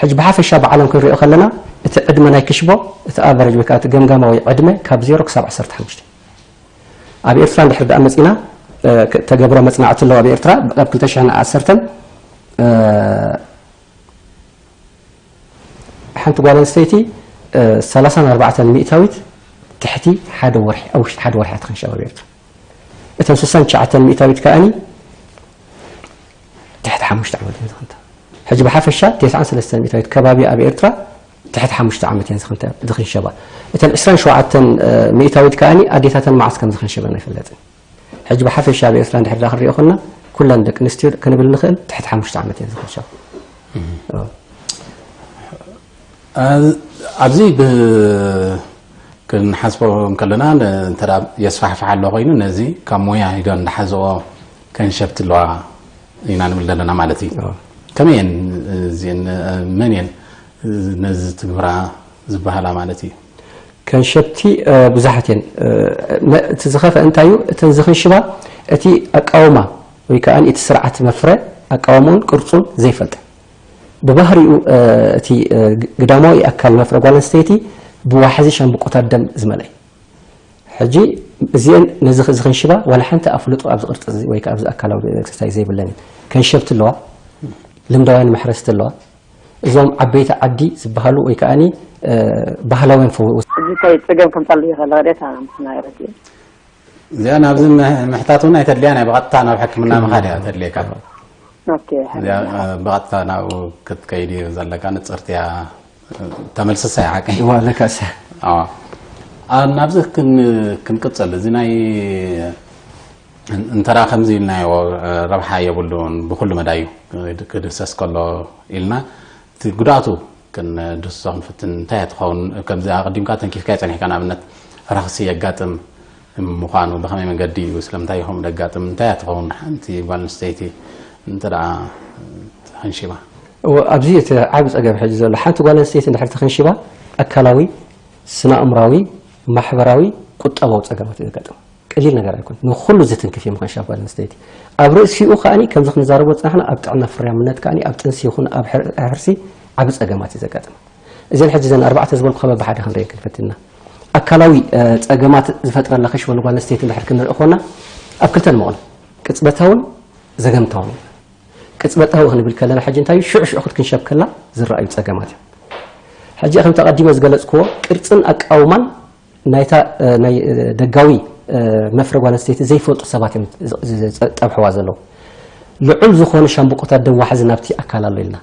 ሕጂ ብሓፈሻ ብዓለም ክንሪኦ ከለና እቲ ዕድመ ናይ ክሽቦ፣ እቲ ኣቨረጅ ወይ ከዓ እቲ ገምጋማዊ ዕድመ ካብ ዜሮ ክሳብ ዓሰርተ ሓሙሽተ። ኣብ ኤርትራ እንድሕር ደኣ መፂና፣ ተገብረ መፅናዕቲ ኣለዋ ኣብ ኤርትራ ኣብ ክልተ ሽሕን ዓሰርተን ሓንቲ ጓል ኣንስተይቲ ሰላሳን ኣርባዕተን ሚእታዊት ትሕቲ ሓደ ወርሒ፣ ኣብ ውሽጢ ሓደ ወርሒ ትኽንሸብ ኣብ ኤርትራ። እተን ስሳን ትሽዓተን ሚእታዊት ከኣኒ ትሕቲ ሓሙሽተ ዓመት እየን ዝኽንታ። ሕጂ ብሓፈሻ ተስዓን ሰለስተን ሚእታዊት ከባቢ ኣብ ኤርትራ ትሕቲ ሓሙሽተ ዓመት እየን ዝኽንሸባ። እተን ዕስራን ሸውዓተን ሚእታዊት ከኣኒ ኣዴታተን መዓስ ከም ዝኽንሸበን ኣይፍለጥን። ሕጂ ብሓፈሻ ኣብ ኤርትራ እንድሕር ዳ ክንሪኦ ኮና ኩለን ደቂ ኣንስትዮ ክንብል ንኽእል ትሕቲ ሓሙሽተ ዓመት እየን ዝኽንሸባ። ኣብዚ ክንሓስቦ እንከለና እንተ የስፋሕፍሕ ኣሎ ኮይኑ ነዚ ካብ ሞያ ኢዶ እንዳሓዝኦ ከንሸብቲ ኣለዋ ኢና ንብል ዘለና ማለት እዩ። ከመይ እየን እዚአን? መን እየን ነዚ ትግብራ ዝበሃላ ማለት እዩ? ከንሸብቲ ብዙሓት እየን። እቲ ዝኸፈ እንታይ እዩ? እተን ዝኽንሽባ እቲ ኣቃውማ ወይ ከዓ እቲ ስርዓት መፍረ ኣቃውማኡን ቅርፁን ዘይፈልጠ፣ ብባህሪኡ እቲ ግዳማዊ ኣካል መፍረ ጓል ኣንስተይቲ ብዋሕዚ ሻምብቆታት ደም ዝመልአ እዩ። ሕጂ እዚአን ነዚ ዝኽንሽባ ዋላ ሓንቲ ኣፍልጦ ኣብዚ ቅርፂ እዚ ወይ ከዓ ኣብዚ ኣካላዊ ክስታይ ዘይብለን እየን። ከንሸብቲ ኣለዋ፣ ልምዳውያን መሕረስቲ ኣለዋ። እዞም ዓበይቲ ዓዲ ዝበሃሉ ወይ ከዓኒ ባህላውያን ፈው እዚ እንታይ ፀገም ከምፃሉ ይኽእል ረድኤት ምስና ይረድእ እዚኣ ናብዚ ምሕታት እውን ኣይተድልያን እያ። ብቐጥታ ናብ ሕክምና ምኻድ እያ ተድልየካ። ኦኬ እዚኣ ብቐጥታ ናብኡ ክትከይድ እዩ ዘለካ። ንፅርቲ እያ። ተመልስሳ እያ ሓቂ። ዋለካስ ናብዚ ክንቅፅል እዚ ናይ እንተራ ከምዚ ኢልናዮ ረብሓ የብሉን ብኩሉ መዳዩ ክድሰስ ከሎ ኢልና እቲ ጉድኣቱ ክንድስሶ ክንፍትን እንታይ እያ ትኸውን? ከምዚ ኣቐዲምካ ተንኪፍካ ጸኒሕካ ንኣብነት ረኽሲ የጋጥም ምዃኑ ብኸመይ መንገዲ እዩ? ስለምንታይ እዩ ከምኡ ደጋጥም? እንታይ እያ ትኸውን ሓንቲ ጓል ኣንስተይቲ እንተ ደኣ ተኸንሺባ? እወ፣ ኣብዚ እቲ ዓቢ ጸገም ሕጂ ዘሎ ሓንቲ ጓል ኣንስተይቲ እንድሕር ተኸንሺባ ኣካላዊ፣ ስነ-ኣእምራዊ፣ ማሕበራዊ፣ ቁጠባዊ ጸገማት እዩ ዘጋጥም። ቀሊል ነገር ኣይኮን። ንኹሉ ዝትንክፍ እዩ ምኽንሻብ ጓል ኣንስተይቲ። ኣብ ርእሲኡ ከኣኒ ከምዚ ክንዛረቦ ዝጸናሕና ኣብ ጥዕና ፍርያምነት ከኣኒ ኣብ ጥንሲ ይኹን ኣብ ሕር- ሕርሲ ዓቢ ጸገማት እዩ ዘጋጥም። እዘን ሕጂ ዘን ኣርባዕተ ዝበልኩ ከበብ ሓደ ክንርኢ ክንፈትና። ኣካላዊ ጸገማት ዝፈጥረላ ክሽቦ ንጓል ኣንስተይቲ እንድሕር ክንርኢ ኮና ኣብ ክልተ ንመቕሎ። ቅጽበታውን ዘገምታውን። ቅጽበታዊ ክንብል ከለና ሕጂ እንታይ እዩ? ሽዑ ሽዑ ክትክንሸብ ከላ ዝረኣዩ ጸገማት እዮም። ሕጂ ከምቲ ኣቐዲመ ዝገለጽክዎ ቅርጽን ኣቃውማን ናይታ ናይ ደጋዊ መፍረ ጓል ኣንስተይቲ ዘይፈልጡ ሰባት እዮም ዝጠብሕዋ ዘለዉ። ልዑል ዝኾነ ሻምብቆታት ደም ዋሕዚ ናብቲ ኣካል ኣሎ ኢልና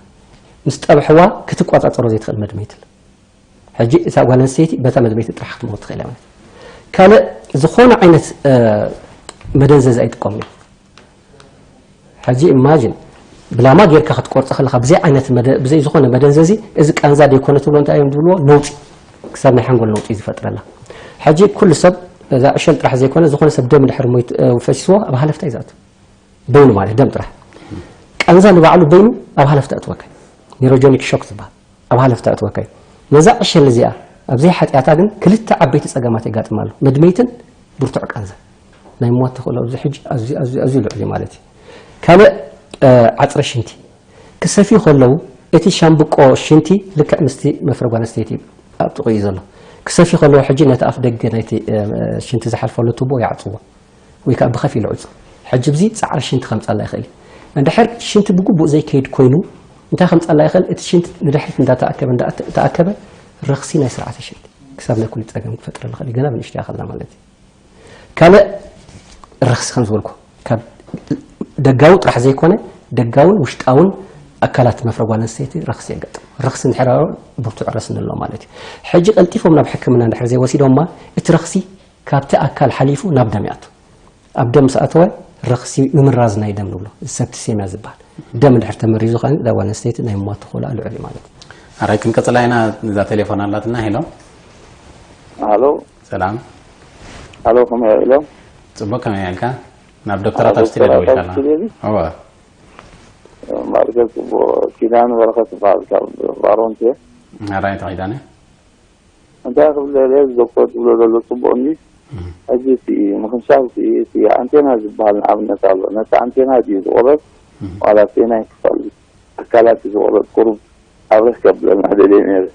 ምስ ጠብሕዋ ክትቋጻጸሮ ዘይትኽእል መድመይቲ። ሕጂ እታ ጓል ኣንስተይቲ በታ መድመይቲ ጥራሕ ክትመውት ትኽእል እያ ማለት። ካልእ ዝኾነ ዓይነት መደንዘዚ ኣይጥቀሙ እዮም። ሕጂ ኢማጂን ብላማ ጌርካ ክትቆርጾ ከለኻ ብዘይ ዓይነት መደ- ብዘይ ዝኾነ መደንዘዚ እዚ ቃንዛ ደይኮነ ትብሎ እንታይ እዮም ዝብልዎ? ነውጺ፣ ክሳብ ናይ ሓንጎል ነውጺ ዝፈጥረላ። ሕጂ ኩሉ ሰብ እዛ ዕሸል ጥራሕ ዘይኮነ ዝኾነ ሰብ ደም ድሕሪ ሞይቱ ፈሲስዎ ኣብ ሃለፍታ እዩ ዝኣቱ። በይኑ ማለት ደም ጥራሕ ቃንዛ ንባዕሉ በይኑ ኣብ ሃለፍታ እትወካ ኒሮጀኒክ ሾክ ዝበሃል። ኣብ ሃለፍታ እትወካይ ነዛ ዕሸል እዚኣ ኣብዘይ ሓጢኣታ ግን ክልተ ዓበይቲ ጸገማት የጋጥማ ኣሎ። መድመይትን ብርቱዕ ቃንዛ ናይ ምሟት ተኽእሎ ኣብዚ ሕጂ ኣዝዩ ኣዝዩ ኣዝዩ ልዑል እዩ ማለት እዩ። ካልእ ዓፅረ ሽንቲ ክሰፍዩ ከለዉ እቲ ሻምብቆ ሽንቲ ልክዕ ምስቲ መፍረ ጓል ኣንስተይቲ ኣብ ጥቕኡ እዩ ዘሎ። ክሰፍዩ ከለዉ ሕጂ ነቲ ኣፍ ደገ ናይቲ ሽንቲ ዝሓልፈሉ ቱቦ ይዓፅዎ ወይ ከዓ ብኸፊል ይዕፁ። ሕጂ ብዚ ፃዕረ ሽንቲ ከምፃላ ይኽእል እዩ። እንድሕር ሽንቲ ብግቡእ ዘይከይድ ኮይኑ እንታይ ከምፃላ ይኽእል? እቲ ሽንቲ ንድሕሪት እንዳተኣከበ እንዳተኣከበ ረኽሲ ናይ ስርዓተ ሽንቲ ክሳብ ናይ ኩሉ ፀገም ክፈጥረላ ይኽእል እዩ። ገና ብንእሽተይ ከላ ማለት እዩ። ካልእ ረኽሲ ከም ዝበልኩ ካብ ደጋዊ ጥራሕ ዘይኮነ ደጋውን ውሽጣውን ኣካላት መፍረ ጓል ኣንስተይቲ ረኽሲ የጋጥም። ረኽሲ እንድሕር ኣሎ ብርቱዕ ረስኒ ኣሎ ማለት እዩ። ሕጂ ቀልጢፎም ናብ ሕክምና እንድሕር ዘይወሲዶማ እቲ ረኽሲ ካብቲ ኣካል ሓሊፉ ናብ ደም ይኣቱ። ኣብ ደም ምስ ኣተወ ረኽሲ ምምራዝ ናይ ደም ንብሎ፣ ሰፕቲሴሚያ ዝበሃል። ደም እንድሕር ተመሪዙ ከኣ እዛ ጓል ኣንስተይቲ ናይ ምሟት ተኽእሎኣ ልዑል እዩ ማለት እዩ። ኣራይ ክንቀጽላ ኢና። እዛ ቴሌፎን ኣላትና። ሄሎ። ኣሎ ሰላም። ኣሎ ከመይ ኢሎም ጽቡቅ ከመይ ኣልካ? ናብ ዶክተራት ኣብ ስቱዲዮ ደዊልካ ኣላ። ስቱዲዮ እዚ እወ። ማርገ ጽቡቅ ኪዳን በረኸት ይበሃል ካብ ባሮንቴ ኣራይ ተኺዳነ። እንታይ ክብል ደለ ዶክተር ትብሎ ዘሎ ጽቡቅ እንዲ ሕጂ እቲ ምኽንሻብ እቲ እቲ ኣንቴና ዝበሃል ንኣብነት ኣሎ። ነቲ ኣንቴና ድዩ ዝቆረጽ ዋላ እቲ ናይ ክፋል ኣካላት እዩ ዝቆረጽ? ቁሩብ ኣብርህ ከብለና ደልየ ነይረ።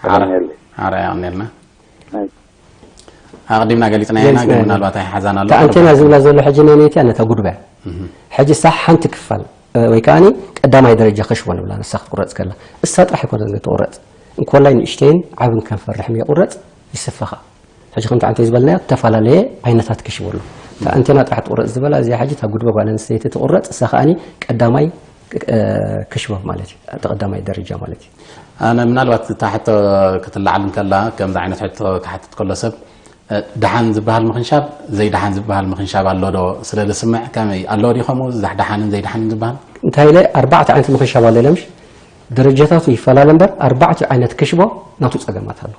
ኣረ ተመልየለይ። ኣረ ያው ነርና ናይ ኣቕዲምና ገሊጽና ኢና፣ ግን ምናልባት ኣይሓዛን ኣሎ። እታ ኣንቴና ዝብላ ዘሎ ሕጂ ናይ ነቲያ ነታ ጉድባ እያ። ሕጂ እሳ ሓንቲ ክፋል እ፣ ወይ ከዓኒ ቀዳማይ ደረጃ ከሽቦ ንብላ ንሳ ክትቁረጽ ከላ እሳ ጥራሕ ኣይኮነትን ትቁረጽ። እንኮላይ ንእሽተይን ዓብን ከም ፈርሕም የቁረጽ ይስፈኻ። ሕጂ ከምቲ ዓንተ ዝበልናዮ ዝተፈላለየ ዓይነታት ክሽቦ ኣሎ። እታ ኣንቴና ጥራሕ ትቁረጽ ዝበላ እዚኣ ሕጂ እታ ጉድበ ጓል ኣንስተይቲ ትቁረጽ እሳ ከዓኒ ቀዳማይ እ፣ ክሽቦ ማለት እዩ። እቲ ቀዳማይ ደረጃ ማለት እዩ። ኣነ ምናልባት እታ ሕቶ ክትለዓል እንከላ ከምዚ ዓይነት ሕቶ ክሓትት ከሎ ሰብ እ፣ ደሓን ዝበሃል ምኽንሻብ ዘይደሓን ዝበሃል ምኽንሻብ ኣሎ ዶ ስለ ዝስምዕ ከመይ ኣሎ ድዩ ከምኡ ዛሕ ደሓንን ዘይደሓንን ዝበሃል? እንታይ ኢለ ኣርባዕተ ዓይነት ምኽንሻብ ኣሎ ኢለ ምሽ ደረጃታቱ ይፈላለ እምበር ኣርባዕተ ዓይነት ክሽቦ ናቱ ጸገማት ኣሎ።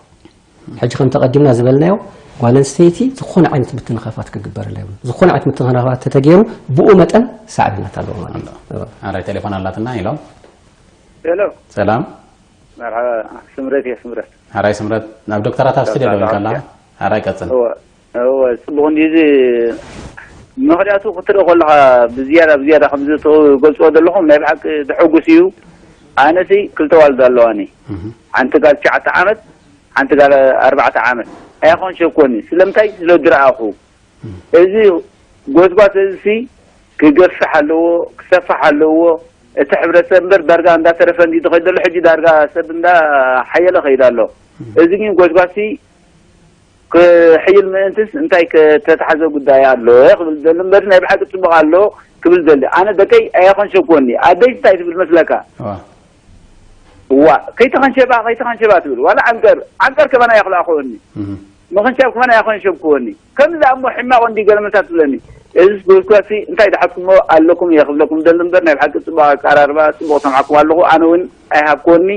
ሕጂ ከም ተቐዲምና ዝበልናዮ ጓል ኣንስተይቲ ዝኾነ ዓይነት ምትንኻፋት ክግበረላ ይብሉ። ዝኾነ ዓይነት ምትንኻፋት ተተገይሩ ብኡ መጠን ሳዕቤናት ኣለዎ ማለት እዩ። ኣራይ ቴሌፎን ኣላትና ኢሎም። ሄሎ ሰላም። መርሓባ። ስምረት እየ። ስምረት ኣራይ ስምረት ናብ ዶክተራት ኣብ ስቱዲዮ ደዊልካ ኣለኻ? ኣራይ ቀጽል። እወ እወ ጽቡቕ እንዲ እዚ ምኽንያቱ ክትርኢ ከለኻ ብዝያዳ ብዝያዳ ከምዚ ትገልፅዎ ዘለኹም ናይ ብሓቂ ዘሐጉስ እዩ። ኣነሲ ክልተ ዋልዶ ኣለዋኒ። ሓንቲ ጋል ትሽዓተ ዓመት ሓንቲ ጋል ኣርባዕተ ዓመት። ኣይኾን ሸኮኒ ስለምንታይ ስለ ዝረኣኹ እዚ ጎስጓስ እዚ ሲ ክገፍሕ ኣለዎ ክሰፋሕ ኣለዎ። እቲ ሕብረተሰብ እምበር ዳርጋ እንዳተረፈ እንዲ ዝኸይድ ዘሎ ሕጂ ዳርጋ ሰብ እንዳ ሓየለ ኸይድ ኣሎ። እዚ ግን ጎስጓስ ሲ ክሕይል ምእንትስ እንታይ ከተታሕዘ ጉዳይ ኣሎ ክብል ዘሎ እምበር ናይ ብሓቂ ፅቡቅ ኣሎ ክብል ዘሎ ኣነ ደቀይ ኣየኸንሸብኮኒ ኣደይ እንታይ ትብል መስለካ? እዋ ከይተኸንሸባ ከይተኸንሸባ ትብል ዋላ ዓንቀር ዓንቀር ከማና የኽልኣኸወኒ ምኽንሻብ ከማና የኸንሸብኮኒ ከምዚ እሞ ሕማቅ እንዲ ገለመታት ትብለኒ እዚስ ብህልኩሲ እንታይ ድሓትኩሞ ኣለኩም እየ ክብለኩም ደሊ እምበር ናይ ብሓቂ ፅቡቅ ኣቀራርባ ፅቡቅ ሰምዓኩም ኣለኹ ኣነ እውን ኣይሃብኮኒ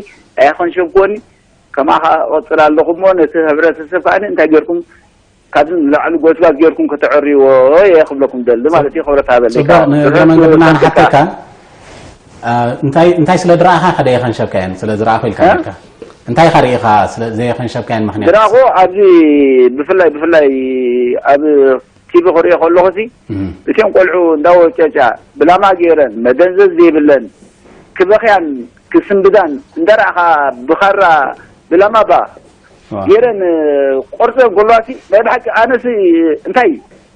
ኣይኸንሸብኮኒ ከማኻ እቐፅል ኣለኹ እሞ ነቲ ህብረተሰብ ከዓኒ እንታይ ጌርኩም ካብዚ ንላዕሊ ጎስጓስ ጌርኩም ከተዕርይዎ እየ ክብለኩም ደሊ ማለት እዩ። ክብረት ሃበለይ ጽቡቕ። ንእግረ መንገድና ንሓተካ እንታይ እንታይ ስለ ድረኣኻ ከደ የኸንሸብካየን ስለ ዝረኣኹ ኢልካ ነርካ እንታይ ኢኻ ርኢኻ ስለ ዘየኸንሸብካየን ምኽንያት ድራኹ ኣብዚ ብፍላይ ብፍላይ ኣብ ቲቪ ክሪኦ ከለኹ ሲ እም፣ እቲኦም ቆልዑ እንዳወጨጫ ብላማ ገይረን መደንዘዝ ዘይብለን ክበኽያን ክስንብዳን እንደረኣኻ ብኻራ ብላማ ባ ዋ። ገይረን ቆርፀን ከለዋ ሲ ናይ ብሓቂ ኣነሲ እንታይ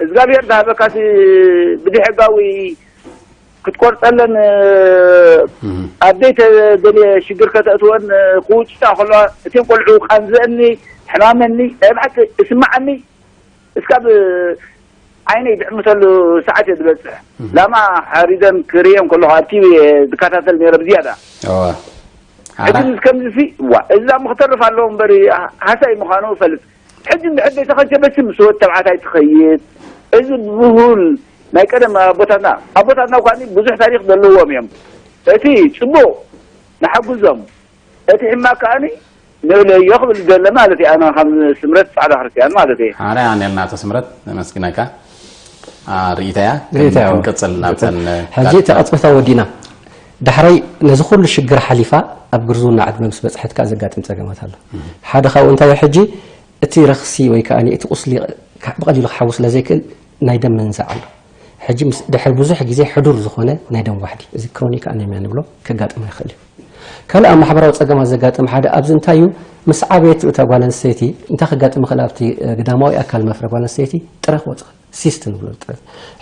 እግዚኣብሔር ዝሃበካ ሲ ብደይ ሕጋዊ ክትቆርፀለን እም፣ ኣብ ዘይተደልየ ሽግር ከተእትወን ክውጭጣ ከለዋ እቲኦም ቆልዑ ቃንዘእኒ ሕማመኒ ናይ ብሓቂ እስማዓኒ እስካብ ዓይነይ ድዕምተሉ ሰዓት እየ ዝበፅሕ ላማ ሓሪደን ክርእየን ከለኹ ኣብ ቲቪ እየ ዝከታተል ነይረ ብዝያዳ እወ። ሕጂ ኣረ፣ ምስ ከምዚ ሲ ዋ እዚ ዳሞ ክተርፍ ኣለዎ እምበር ሃሳይ ምዃኑ እፈልጥ ሕጂ እንድሕር ዘይተኸጀበሲ ምስ ወድ ተባዕታይ ትኸይድ እዚ ብሁል ናይ ቀደም ኣቦታትና ኣቦታትና እኳ ብዙሕ ታሪክ ዘለዎም እዮም እቲ ፅቡቅ ንሓጉዞም እቲ ሕማቅ ከዓኒ ንእለዮ ክብል ደለ ማለት እዩ ኣነ ከም ስምረት ፃዕዳ ክርስትያን ማለት እዩ ሓራይ ኣነ ናተ ስምረት ነመስግነካ ርኢታ እያ ርኢታ እያ። ክንቅፅል ናብተን ሕጂ ተቐፅታ ወዲና ዳሕራይ ነዚ ኩሉ ሽግር ሓሊፋ ኣብ ግርዝውና ዕድመ ምስ በጽሐት ከኣ ዘጋጥም ጸገማት ኣሎ። ሓደ ካብኡ እንታይ እዩ? ሕጂ እቲ ረኽሲ ወይ ከኣ እቲ ቁስሊ ብቐሊሉ ክሓዊ ስለ ዘይክእል ናይ ደም ምንዛዕ ኣሎ። ሕጂ ምስ ድሕሪ ብዙሕ ግዜ ሕዱር ዝኾነ ናይ ደም ዋሕዲ፣ እዚ ክሮኒክ ኣነሚያ ንብሎ፣ ከጋጥማ ይኽእል እዩ። ካልእ ኣብ ማሕበራዊ ጸገማት ዘጋጥም ሓደ ኣብዚ እንታይ እዩ? ምስ ዓበየት እታ ጓል ኣንስተይቲ እንታይ ከጋጥም ይኽእል? ኣብቲ ግዳማዊ ኣካል መፍረ ጓል ኣንስተይቲ ጥረ ክወጽእ ይኽእል። ሲስት ንብሎ ጥረ።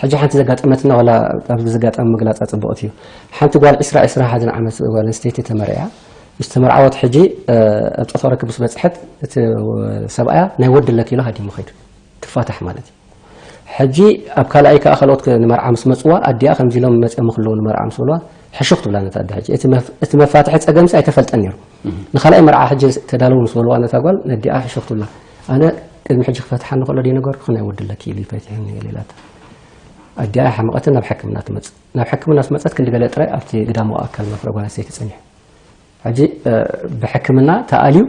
ሕጂ ሓንቲ ዘጋጠመትና ዋላ ኣብዚ ዘጋጠመ ምግላጻ ጽቡቕቲ እዩ። ሓንቲ ጓል ዕስራ ዕስራን ሓደን ዓመት ጓል ኣንስተይቲ ተመርዕያ። ምስ ተመርዓወት ሕጂ ኣብ ጾታዊ ርክብ ምስ በጽሐት እቲ ሰብኣያ ናይ ወዲ ኣለኪ ኢሉ ሃዲሙ ኸይዱ። ክፋታሕ ማለት እዩ። ሕጂ ኣብ ካልኣይ ከኣ ካልኦት ከ-፣ ንመርዓ ምስ መጽዋ ኣዲኣ ከምዚ ኢሎም መጺኦም ክልዉ ንመርዓ ምስ በልዋ ሕሹኽ ትብላ ነታ ኣደ። ሕጂ እቲ መፍ-፣ እቲ መፋትሒ ጸገምሲ ኣይተፈልጠን ነይሩ። ንኻልኣይ መርዓ ሕጂ ተዳለዉ ምስ በልዋ ነታ ጓል ነዲኣ ሕሹኽ ትብላ። ኣነ ቅድሚ ሕጂ ክፈትሓኒ ከሎ ደይ ነገርኩ ናይ ወዲ ኣለኪ ኢሉ ይፈትሐኒ ገለ ኢላታ። ኣዲኣ ሓመቐትን ናብ ሕክምና ትመጽእ። ናብ ሕክምና ምስ መጸት ክንዲ ገለ ጥራይ ኣብቲ ግዳማዊ ኣካል መፍረ ጓል ኣንስተይቲ ጸኒሑ። ሕጂ፣ እ፣ ብሕክምና ተኣልዩ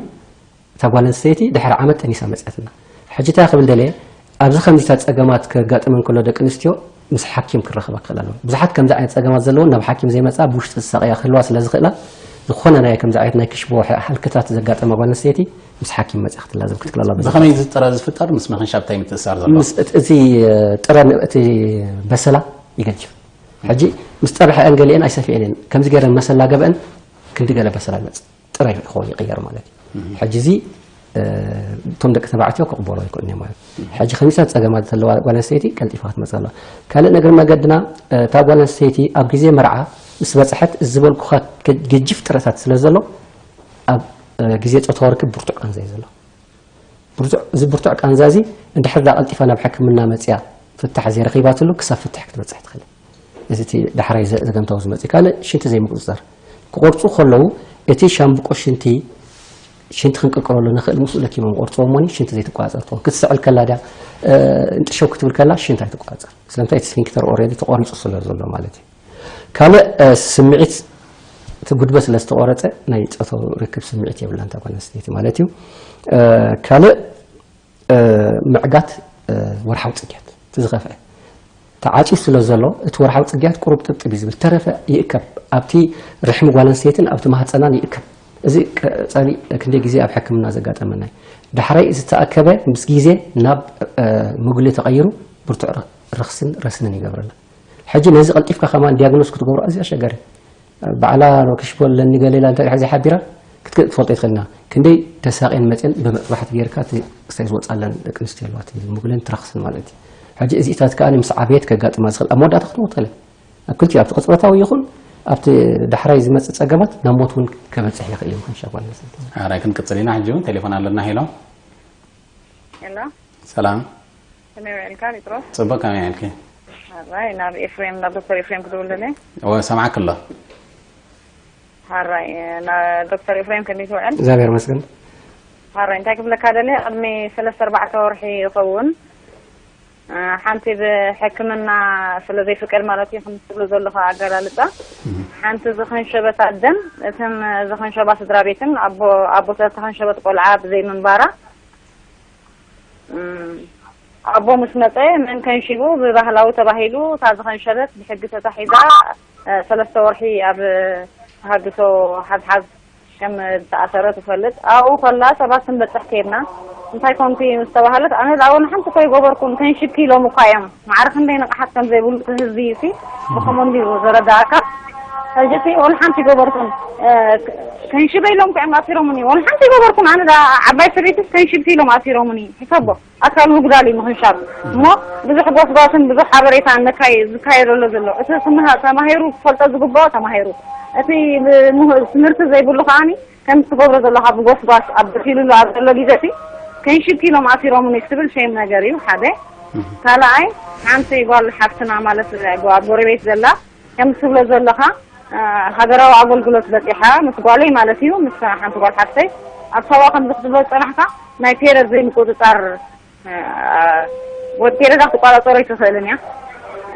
እታ ጓል ኣንስተይቲ ድሕሪ ዓመት ጠኒሳ መጽኣትና። ሕጂ እንታይ ክብል ደልየ፣ ኣብዚ ከምዚታት ጸገማት ከጋጥመን ከሎ ደቂ ኣንስትዮ ምስ ሓኪም ክራኸባ ክኽእል ኣለዎ። ብዙሓት ከምዚ ዓይነት ጸገማት ዘለወን ናብ ሓኪም ዘይመጻ ብውሽጢ ዝሳቐያ ክህልዋ ስለ ዝኽእላ፣ ዝኾነ ናይ ከምዚ ዓይነት ናይ ክሽቦ ሕ-፣ ሃልክታት ዘጋጠማ ጓል ኣንስተይቲ ምስ ሓኪም መጽያ ክትላዘብ ክትክእል ኣለዋ። ብኸመይ እዚ ጥረ ዝፍጠር? ምስ ምኽንሻብ እንታይ ምትእስሳር ዘለዎ? ምስ እቲ፣ እቲ ጥረ ን-፣ እቲ በሰላ ይገድፍ። ሕጂ ምስ ጠብሐ እንገሊአን ኣይሰፍኤን እየን። ከምዚ ገይረን መሰላ ገብአን ክንዲ ገለ በሰላ ይመጽእ። ጥረ ይኸውን ይቕየር ማለት እዩ። ሕጂ እዚ፣ እ፣ እቶም ደቂ ተባዕትዮ ክቕበሎ ኣይክእሉን እዮም ማለት እዩ። ሕጂ ከሚሳት ጸገማት ዘለዋ ጓል ኣንስተይቲ ቀልጢፋ ክትመጽእ ኣለዋ። ካልእ ነገር መገድና፣ እ፣ እታ ጓል ኣንስተይቲ ኣብ ግዜ መርዓ ምስ በጽሐት እዚ ዝበልኩኻ ገ-፣ ገጅፍ ጥረታት ስለ ዘሎ ኣብ፣ እ፣ ግዜ ጾታዊ ርክብ ብርቱዕ ቃንዛ እዩ ዘሎ። ብርቱዕ፣ እዚ ብርቱዕ ቃንዛ እዚ እንድሕር ዳ ቀልጢፋ ናብ ሕክምና መጽያ ፍታሕ ዘይረኺባትሉ ክሳብ ፍትሕ ክትበጽሕ ትኽእል። እዚ እቲ ዳሕራይ ዘ-፣ ዘገምታዊ ዝመጽእ። ካልእ ሽንቲ ዘይምቁጽጻር። ክቆርጹ ከለዉ እቲ ሻምብቆ ሽንቲ፣ ሽንቲ ክንቅርቅረሉ ንኽእል ምስኡ ለኪሞም ቆርጽዎ እሞኒ ሽንቲ ዘይትቆጻጸር ትኸውን። ክትስዕል ከላ ድያ፣ እ፣ እንጥሸው ክትብል ከላ ሽንቲ ኣይትቆጻጸር። ስለምንታይ? እቲ ስፊንክተር ኦልሬዲ ተቆሪጹ ስለ ዘሎ ማለት እዩ። ካልእ፣ እ፣ ስምዒት እቲ ጉድበ ስለ ዝተቆረጸ ናይ ጾታዊ ርክብ ስምዒት የብላን እታ ጓል ኣንስተይቲ ማለት እዩ። እ፣ ካልእ፣ እ፣ ምዕጋት፣ እ፣ ወርሓዊ ጽግያት እቲ ዝኸፍአ ተዓጽዩ ስለ ዘሎ እቲ ወርሓዊ ጽግያት ቁሩብ ጥብጥብ እዩ ዝብል። ተረፈ ይእከብ። ኣብቲ ርሕሚ ጓል ኣንስተይትን ኣብቲ ማህጸናን ይእከብ። እዚ ቀጻሊ ክንደይ ግዜ ኣብ ሕክምና ዘጋጠመና እዩ። ዳሕራይ ዝተኣከበ ምስ ግዜ ናብ፣ እ፣ መጉሊ ተቐይሩ ብርቱዕ ረ-፣ ረኽስን ረስንን ይገብረላ። ሕጂ ነዚ ቀልጢፍካ ከማን ዲያግኖስ ክትገብሮ ኣዝዩ ኣሸጋሪ። ባዕላ ክሽቦ ኣለኒ ገለ ኢላ እንታይ ድሓ ዘይሓቢራ ክትክ-፣ ክትፈልጦ ይትኽእልና። ክንደይ ተሳቕየን መፅየን ብመጥባሕቲ ጌርካ እቲ ክስታይ ዝወፅኣለን ደቂ ኣንስትዮ ኣለዋ። እቲ ምግብለን ትረኽስን ማለት እዩ። ሕጂ እዚኢታት ከኣ ምስ ዓበየት ከጋጥማ ዝኽእል ኣብ መወዳእታ ክትመውት ትኽእል እያ። ኣብ ክልቲኡ ኣብቲ ቅፅበታዊ ይኹን ኣብቲ ዳሕራይ ዝመፅእ ፀገማት ናብ ሞት እውን ከበፅሕ ይኽእል እዩ። ምኽንሻ ጓል ኣንስተይቲ። ኣራይ ክንቅፅል ኢና። ሕጂ እውን ቴሌፎን ኣለና። ሄሎ። ሄሎ። ሰላም። ከመይ ውዒልካ ጴጥሮስ? ጽቡቅ፣ ከመይ ውዒልኪ? ሓራይ ናብ ኤፍሬም፣ ናብ ዶክተር ኤፍሬም ክድውል ደልየ። እወ፣ ሰማዕኪ ኣሎ። ሓራይ፣ ና-፣ ዶክተር ኤፍሬም ከመይ ትውዕል? እግዚኣብሔር ይመስገን። ሓራይ፣ እንታይ ክብለካ ደልየ፣ ቅድሚ ሰለስተ ኣርባዕተ ወርሒ ይኸውን፣ እ፣ ሓንቲ ብሕክምና ስለ ዘይፍቀድ ማለት እዩ፣ ከም ትብሎ ዘለኻ ኣገላልጻ፣ እም። ሓንቲ ዝኸንሸበት ኣደን እተን ዝኸንሸባ ስድራ ቤትን፣ ኣቦ-፣ ኣቦ ስለ ዝተኸንሸበት ቆልዓ ብዘይ ምንባራ፣ እም፣ ኣቦ ምስ መጸ መን ከንሺቡ ብባህላዊ ተባሂሉ እታ ዝኸንሸበት ብሕጊ ተታሒዛ፣ እ፣ ሰለስተ ወርሒ ኣብ ተሃድሶ ሓዝሓዝ ከም ዝተኣሰረ ትፈልጥ። ኣብኡ ከላ ሰባት ክንበጽሕ ከይድና እንታይ ኮንኪ ምስ ተባህለት ኣነ ደኣ ወላ ሓንቲ እኮ ኣይገበርኩን ከንሽብኪ ኢሎም እኳ እዮም። ማዕረ ክንደይ ንቕሓት ከም ዘይብሉ እቲ ህዝቢ እዩ ሲ ብኸመኡ እንድዩ ዘረዳእካ። ሕጂ እቲ ወላ ሓንቲ ኣይገበርኩን፣ እ፣ ከንሽበ ኢሎም እኮ እዮም ኣሲሮምኒ። ወላ ሓንቲ ኣይገበርኩን ኣነ ደኣ ዓባይ ሰበይትስ ከንሽብኪ ኢሎም ኣሲሮምኒ። ሕሰቦ። ኣካል ምጉዳል እዩ ምኽንሻብ። እሞ ብዙሕ ጎስጓስን ብዙሕ ሓበሬታን ነካይ-፣ ዝካየደሉ ዘሎ። እቲ ትምሃ-፣ ተማሂሩ ክፈልጦ ዝግብኦ ተማሂሩ። እቲ ብምህር-፣ ትምህርቲ ዘይብሉ ከኣኒ ከምቲ ትገብሮ ዘለኻ ብጎስጓስ ኣብ በሲሉሉ ኣብ ዘሎ ግዜ እቲ ከንሽብኪ ኢሎም ኣሲሮምኒ ክትብል ሸይም ነገር እዩ ሓደ። እህ። ካልኣይ ሓንቲ ጓል ሓፍትና ማለት ኣብ ጎረቤት ዘላ ከም ትብሎ ዘለኻ፣ እ፣ ሃገራዊ ኣገልግሎት በጺሓ ምስ ጓለይ ማለት እዩ፣ ምስ ሓንቲ ጓል ሓፍተይ ኣብ ሳዋ ከም ዝኽትብሎ ዝጸናሕካ ናይ ፔረድ ዘይምቁጽጻር፣ እ፣ ወዲ ፔረዳ ክትቋጻጸሮ ኣይትኽእልን እያ።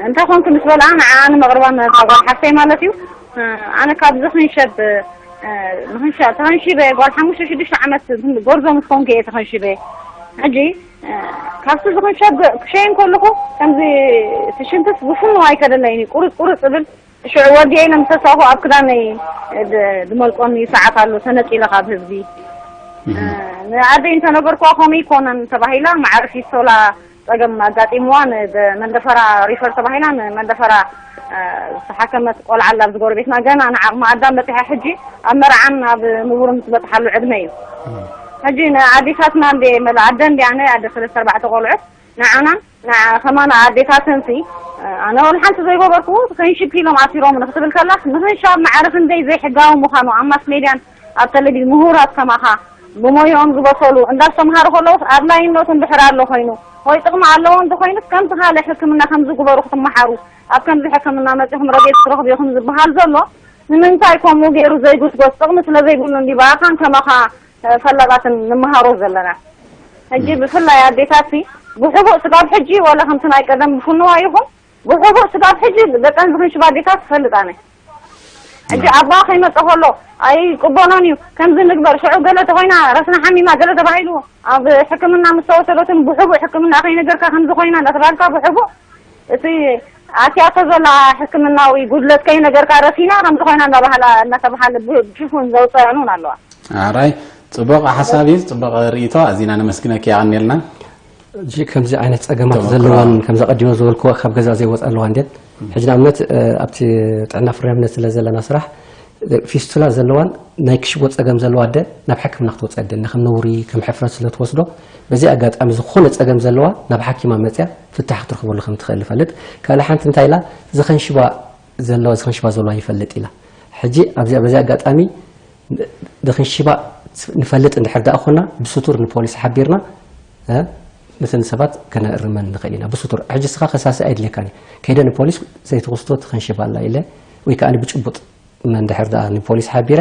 እንታይ ኮንክ ምስ በልኣ ንዓኣ ንመቕርባ ነታ ጓል ሓፍተይ ማለት እዩ፣ እ፣ ኣነ ካብዚ ክንሸብ፣ እ፣ ንኽንሸ-፣ ተኸንሺበ ጓል ሓሙሽተ ሽዱሽተ ዓመት ጎርዞ ምስ ኮንክ እየ ተኸንሺበ። ሕጂ፣ እ፣ ካብቲ ዝኽንሸብ ክሸይን ከለኹ ከምዚ እቲ ሽንትስ ብፍኑው ኣይከደለይን እዩ፣ ቁርጽ ቁርጽ እብል። ሽዑ ወዲኤ ኢለ ምስ ተሳኹ ኣብ ክዳነይ ድ- ድመልቆኒ ሰዓት ኣሎ፣ ተነጺለ ካብ ህዝቢ። ንዓደይ እንተነገርኩዋ ከምኡ ይኮነን ተባሂላ፣ ማዕረ ፊስቶላ ጸገም ኣጋጢምዋ ንመንደፈራ ሪፈር ተባሂላ ንመንደፈራ ዝተሓከመት ቆልዓ ኣላ ኣብዚ ጎረቤትና። ገና ንዓቕሚ ኣዳም በጺሓ ሕጂ ኣብ መርዓን ኣብ ንቡርን ትበጽሓሉ ዕድመ እዩ። ሕጂ ንኣዴታትና እንደ መለ ኣደ እንዲያነ ኣደ ሰለስተ ኣርባዕተ ቆልዑት ንዓናን ንዓ- ከማን ኣዴታተንሲ ኣነ ወላ ሓንቲ ዘይገበርኩ ከንሽብ ኢሎም ኣሲሮም ንክትብል ከላስ ምኽንሻብ ማዕረ ክንደይ ዘይሕጋዊ ምዃኑ ኣብ ማስ ሜድያን ኣብ ቴሌቪዥን ምሁራት ከማኻ ብሞይኦም ዝበሰሉ እንዳስተምሃሩ ከለውስ ኣድላይነቱ እንድሕር ኣሎ ኮይኑ ወይ ጥቕሚ ኣለዎ እንተኮይኑስ ከምቲ ካልእ ሕክምና ከምዚ ግበሩ ክትመሓሩ ኣብ ከምዚ ሕክምና መፂኹም ረድኤት ክትረኽቡ ኢኹም ዝበሃል ዘሎ ንምንታይ ከምኡ ገይሩ ዘይጉስጎስ ጥቕሚ ስለዘይብሉ እንዲ ብኣኻን ከማኻ ፈላጣትን ንመሃሮ ዘለና። ሕጂ ብፍላይ ኣዴታትሲ ብሕቡእ ስጋብ ሕጂ ዋላ ከምቲ ናይ ቀደም ብፍንዋ ይኹን ብሕቡእ ስጋብ ሕጂ ደቀን ዝኽንሽባ ኣዴታት ትፈልጥ ኣነ። ሕጂ ኣባ ከይመፀ ከሎ ኣይቅበሎን እዩ ከምዚ ንግበር ሽዑ ገለ ተኮይና ረስና ሓሚማ ገለ ተባሂሉ ኣብ ሕክምና ምስ ተወሰደትን ብሕቡእ ሕክምና ከይነገርካ ከምዚ ኮይና እንዳተባልካ ብሕቡእ እቲ ኣትያቶ ዘላ ሕክምናዊ ጉድለት ከይነገርካ ረሲና ከምዚ ኮይና እንዳባህላ እናተባሃለ ብሽፉን ዘውፀአን እውን ኣለዋ። ኣራይ ፅቡቕ ሓሳብ እዩ፣ ፅቡቕ ርእይቶ። ኣዚና ነመስግነኪ፣ የቐንየልና። እጂ ከምዚ ዓይነት ፀገማት ዘለዋን ከምዚ ቀዲሞ ዝበልክዎ ካብ ገዛ ዘይወፃ ኣለዋ እንዴት? ሕጂ ንኣብነት ኣብቲ ጥዕና ፍርያምነት ስለ ዘለና ስራሕ ፊስቱላ ዘለዋን ናይ ክሽቦ ፀገም ዘለዋ ኣደ ናብ ሕክምና ክትወፅእ ኣደልና ከም ነውሪ ከም ሕፍረት ስለ ትወስዶ በዚ ኣጋጣሚ ዝኾነ ፀገም ዘለዋ ናብ ሓኪማ መፅያ ፍታሕ ክትረኽበሉ ከም ትኽእል ንፈልጥ። ካልእ ሓንቲ እንታይ ኢላ ዝኸንሽባ ዘለዋ ዝኸንሽባ ዘለዋ ይፈልጥ ኢላ። ሕጂ ኣብዚ በዚ ኣጋጣሚ ንኽንሽባ ንፈልጥ እንድሕር ደኣ ኮና ብስቱር ንፖሊስ ሓቢርና ነተን ሰባት ከነእርመን ንኽእል ኢና። ብስቱር ሕጂ እስኻ ከሳሲ ኣይድልየካን እዩ። ከይደ ንፖሊስ ዘይትኽስቶ ትኸንሽባ ኣላ ኢለ ወይ ከዓ ብጭቡጥ እንድሕር ደኣ ንፖሊስ ሓቢረ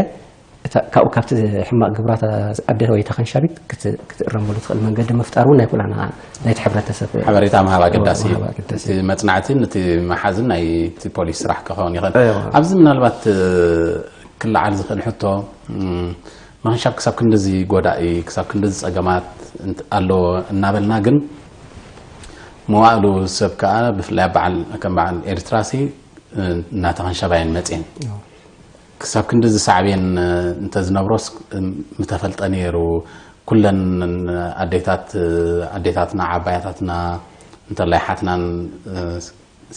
ካብኡ ካብቲ ሕማቕ ግብራታ ኣደ ወይ ተኸንሻቢት ክትእረመሉ ትኽእል መንገዲ ምፍጣር እውን ናይ ኩላና ናይቲ ሕብረተሰብ ሓበሬታ ምሃብ ኣገዳሲ እዩ። እቲ መጽናዕትን እቲ መሓዝን ናይቲ ፖሊስ ስራሕ ክኸውን ይኽእል። ኣብዚ ምናልባት ክለዓል ዝኽእል ሕቶ ምኽንሻብ ክሳብ ክንድዚ ጎዳኢ ክሳብ ክንድዚ ጸገማት ኣለዎ እናበልና ግን መዋእሉ ሰብ ከዓ ብፍላይ በዓል ከም በዓል ኤርትራሲ እናተኸንሸባ እየን መፅየን። ክሳብ ክንድዚ ሳዕቤን እንተዝነብሮስ ምተፈልጠ ነይሩ። ኩለን ኣዴታት ኣዴታትና ዓባያታትና እንተላይ ሓትናን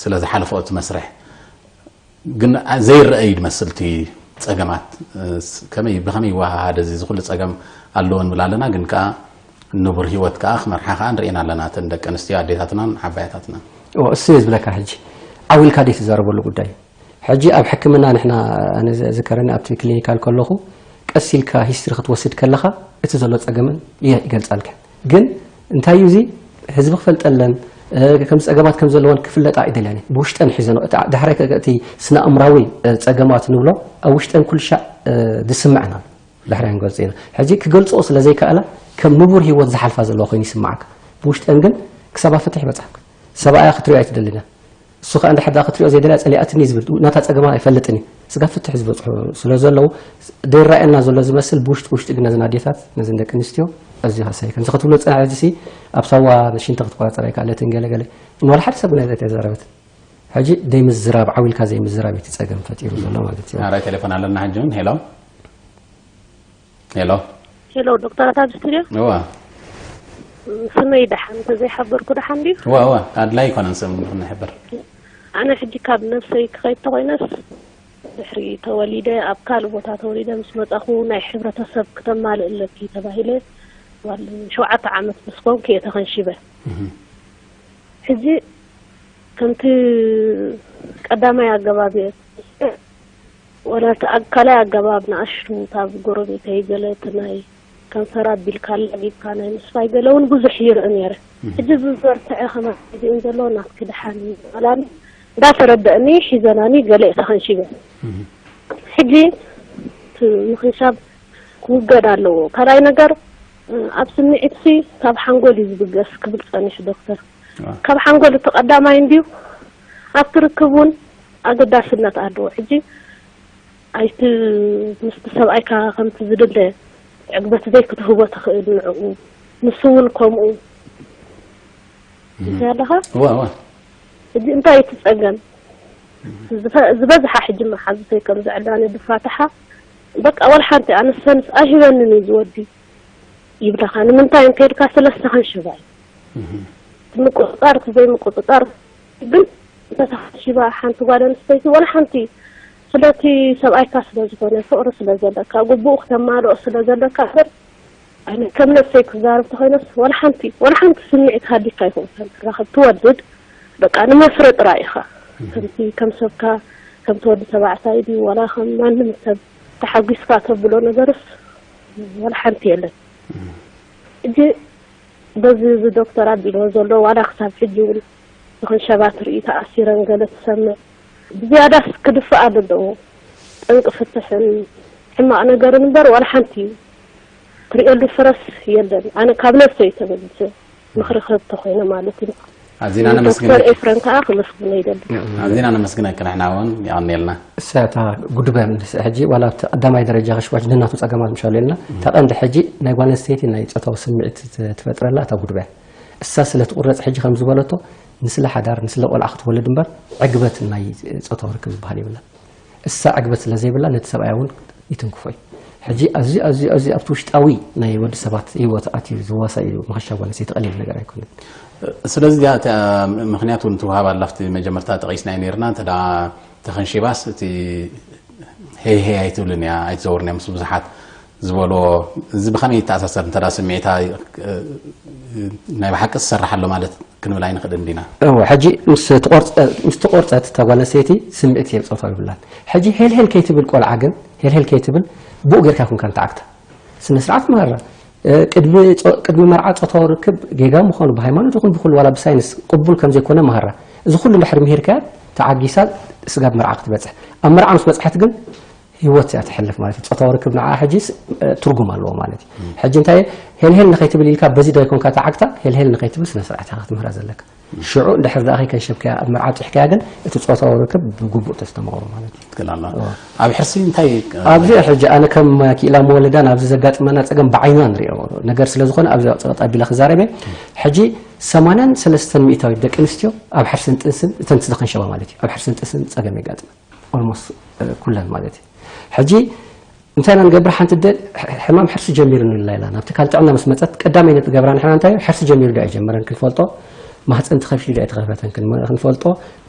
ስለ ዝሓለፈኦ እቲ መስርሕ ግን ዘይረአ እዩ ዝመስል እቲ ፀገማት ከመይ ብኸመይ ይወሃሃደ እዚ ዝኩሉ ፀገም ኣለዎ ንብል ኣለና ግን ከዓ ንቡር ህይወት ከዓ ክመርሓ ከዓ ንርእየን ኣለና እተን ደቂ ኣንስትዮ ኣዴታትናን ዓባያታትናን። እሱ እየ ዝብለካ ሕጂ ዓው ኢልካ ደይ ትዛረበሉ ጉዳይ ሕጂ ኣብ ሕክምና ንሕና ኣነ ዝከረኒ ኣብቲ ክሊኒካል ከለኹ ቀስ ኢልካ ሂስትሪ ክትወስድ ከለኻ እቲ ዘሎ ጸገምን ይገልጻልካ ግን እንታይ እዩ እዚ ህዝቢ ክፈልጠለን ከም ጸገማት ከም ዘለወን ክፍለጣ ኣይደልያን ብውሽጠን ሒዘን ዳሕራይ እቲ ስነ ኣእምራዊ ጸገማት ንብሎ ኣብ ውሽጠን ኩልሻዕ ዝስምዐና ዳሕራይ ክንገልጾ ኢና ሕጂ ክገልጾ ስለ ዘይከኣላ ከም ንቡር ህይወት ዝሓልፋ ዘለዋ ኮይኑ ይስምዓካ ብውሽጠን ግን ክሳብ ኣብ ፍትሕ ይበጽሓ ሰብኣያ ክትሪኦ ኣይትደልን እያ እሱ ከዓ እንድሕር ደኣ ክትሪኦ ዘይደልያ ጸሊኣትኒ ዝብል ናታ ጸገማ ኣይፈልጥን እዩ ስጋብ ፍትሒ ዝበጽሑ ስለ ዘለዉ ዘይረኣየና ዘሎ ዝመስል ብውሽጢ ውሽጢ ግን ነዘን ኣዴታት ነዘን ደቂ ኣንስትዮ ኣዝዩ ሃሳይ ከምዚ ክትብሎ ዝጸንሐ ሕጂ ሲ ኣብ ሳዋ ሽንቲ ክትቆጻጸር ኣይከኣለትን ገለ ገለ ንዋላ ሓደ ሰብ ግን ኣይተዛረበትን ሕጂ ዘይምዝራብ ዓው ኢልካ ዘይምዝራብ እቲ ጸገም ፈጢሩ ዘሎ ማለት እዩ። ኣራይ ቴሌፎን ኣለና ሕጂ እውን ሄሎ ሄሎ ሄሎ ዶክተራት ኣብ ስቱድዮ እዋ ስመይ ደሓን እንተዘይሓበርኩ ደሓን ድዩ እዋ እዋ ኣድላይ ይኮነን ስም ንሕብር ኣነ ሕጂ ካብ ነብሰይ ክኸይድ ተኮይነስ ድሕሪ ተወሊደ ኣብ ካልእ ቦታ ተወሊደ ምስ መጻኹ ናይ ሕብረተሰብ ክተማልእ ኣለኪ ተባሂለ ጓል ሸውዓተ ዓመት ምስ ኮንኩ እየ ተኸንሺበ ሕጂ ከምቲ ቀዳማይ ኣገባብ እየ ወላ እቲ ካልኣይ ኣገባብ ንኣሽቱ ካብ ጎረቤተይ ገለ እቲ ናይ ከንፈር ኣቢልካ ኣላጊብካ ናይ ምስፋይ ገለ እውን ብዙሕ ይርኢ ነይረ። ሕጂ እዚ ዝበርትዐ ከማን ዲኡን ዘሎ ናትኪ ደሓን እዩ ምባላኒ እንዳተረደእኒ ሒዘናኒ ገለ እየ ተኸንሺበ። ሕጂ እቲ ምኽንሻብ ክውገድ ኣለዎ። ካልኣይ ነገር ኣብ ስምዒትሲ ካብ ሓንጎል እዩ ዝብገስ ክብል ጸኒሑ ዶክተር። ካብ ሓንጎል እቲ ቀዳማይ እንድዩ ኣብቲ ርክብ እውን ኣገዳስነት ኣለዎ። ሕጂ ኣይቲ ምስቲ ሰብኣይካ ከምቲ ዝድለ ዕግበት ዘይክትህቦ ትኽእል ንዕኡ ንሱ እውን ከምኡ እንታይ ኣለኻ እዋ እዋ ሕጂ እንታይ እቲ ፀገም ዝበዝሓ ሕጂ መሓዙተይ ከም ዘዕላኒ ዝፋትሓ በቃ ዋላ ሓንቲ ኣነሰንስ ኣይህበንን እዩ ዝወዲ ይብለኻ። ንምንታይ እንከድካ ስለስተኸን ሽባ እዩ ምቁፅፃር እቲ ዘይምቁፅፃር ግን እንተተሓሺባ ሓንቲ ጓል ኣንስተይቲ ዋላ ሓንቲ ስለቲ ሰብኣይካ ስለ ዝኾነ ፍቕሪ ስለ ዘለካ ግቡኡ ክተማልኦ ስለ ዘለካ እምበር ኣነ ከም ነፍሰይ ክዛረብ ተኾይነስ ዋላ ሓንቲ ዋላ ሓንቲ ስምዒት ሃዲካ ይኮንካ ትራኸብ ትወድድ በቃ ንመፍረ ጥራይ ኢኻ ከምቲ ከም ሰብካ ከምቲ ወዲ ተባዕታይ ድዩ ዋላ ከም ማንም ሰብ ተሓጒስካ ተብሎ ነገርስ ዋላ ሓንቲ የለን። እጂ በዚ እዚ ዶክተር ኣቢልዎ ዘሎ ዋላ ክሳብ ሕጂ እውን ንኽንሸባ ትርኢ ተኣሲረን ገለ ትሰምዕ ብዝያዳስ ክድፍኣ ኣለዎ። ጠንቂ ፍትሕን ሕማቕ ነገርን እምበር ዋላ ሓንቲ ትርእየሉ ፍረስ የለን። ኣነ ካብ ነፍሰይ ተበጊሰ ምኽሪ ክህብ ተኾይነ ማለት እዩ። ኣዚና ነመስግን። ዶክተር ኤፍረም ከዓ ክመስግኖ ይደሊ። ኣዚና ነመስግነኪ ንሕና እውን የቐንየልና። እሳ እታ ጉድበ ምስ ሕጂ ዋላ ኣብቲ ቀዳማይ ደረጃ ከሽዋሽ ነናቱ ጸገማት ምሻሉ የልና እታ ቀንዲ ሕጂ ናይ ጓል ኣንስተይቲ ናይ ጾታዊ ስምዒት ት- ትፈጥረላ እታ ጉድበ እሳ ስለ ትቁረጽ ሕጂ ከም ዝበለቶ ንስለ ሓዳር ንስለ ቆልዓ ክትወልድ እምበር ዕግበት ናይ ጾታዊ ርክብ ዝበሃል የብላ እሳ ዕግበት ስለ ዘይብላ ነቲ ሰብኣያ እውን ይትንክፎ እዩ ሕጂ ኣዝዩ ኣዝዩ ኣዝዩ ኣብቲ ውሽጣዊ ናይ ወዲ ሰባት ህይወት ኣትዩ ዝዋሳ እዩ መኸሻ ጓል ኣንስተይቲ ቀሊል ነገር ኣይኮነን ስለዚ እዚኣ እቲኣ ምክንያት እውን ትወሃብ ኣላ ኣብቲ መጀመርታ ጠቒስናዮ ነርና እንተ ተኸንሺባስ እቲ ሄይ ሄይ ኣይትብልን እያ ኣይትዘውርን እያ ምስ ብዙሓት ዝበልዎ እዚ ብኸመይ ይተኣሳሰር እንተ ስምዒታ ናይ ብሓቂ ዝሰርሕ ኣሎ ማለት ክንብል ኣይንኽእልን ዲና እወ ሕጂ ምስ ተቆርፀ- ምስ ተቆርፀት እታ ጓል ኣንስተይቲ ስምዒት ጾታዊ ይብላን ሕጂ ሄልሄል ከይትብል ቆልዓ ግን ሄልሄል ከይትብል ብኡ ጌርካ ይኩንካ ንትዓግታ ስነ ስርዓት መሃራ ቅድሚ መርዓ ፆታዊ ርክብ ጌጋ ምዃኑ ብሃይማኖት ይኹን ብኩሉ ዋላ ብሳይንስ ቅቡል ከም ዘይኮነ መሃራ እዚ ኩሉ እንድሕር ምሂርካያ ተዓጊሳ ስጋብ መርዓ ክትበፅሕ ኣብ መርዓ ምስ በፅሐት ግን ህይወት እያ ትሕልፍ ማለት እዩ ፆታዊ ርክብ ንዓ ሕጂ ትርጉም ኣለዎ ማለት እዩ ሕጂ እንታይ ሄልሄል ንኸይትብል ኢልካ በዚ ዶ ይኮንካ ተዓግታ ሄልሄል ንኸይትብል ስነ ስርዓት ኢኻ ክትምህራ ዘለካ ሽዑ እንድሕር ደኣ ከይከንሸብካያ ኣብ መርዓ ኣብፂሕካያ ግን እቲ ፆታዊ ርክብ ብግቡእ ተስተማቕሮ ማለት እዩ ትክክል ኣላ ኣብ ሕርሲ እንታይ ኣብዚ ሕጂ ኣነ ከም ክኢላ መወለዳ ናብዚ ዘጋጥመና ፀገም ብዓይንና ንሪኦ ነገር ስለ ዝኾነ ኣብዚ ፀቕጥ ኣቢለ ክዛረበ ሕጂ ሰማንያን ሰለስተን ሚእታዊት ደቂ ኣንስትዮ ኣብ ሕርስን ጥንስን እተን ዝተኸንሸባ ማለት እዩ ኣብ ሕርስን ጥንስን ፀገም የጋጥመን ኦልሞስት ኩለን ማለት እዩ ሕጂ እንታይ ኢና ንገብር ሓንቲ ደ ሕማም ሕርሲ ጀሚሩ ንላ ኢላ ናብቲ ካል ጥዕና ምስ መፀት ቀዳመይ ነቲ ገብራ ንሕና እንታይ ሕርሲ ጀሚሩ ዶ ኣይጀመረን ክንፈልጦ ማህፀን ተኸፊቱ ዶ ኣይተኸፈተን ክንፈልጦ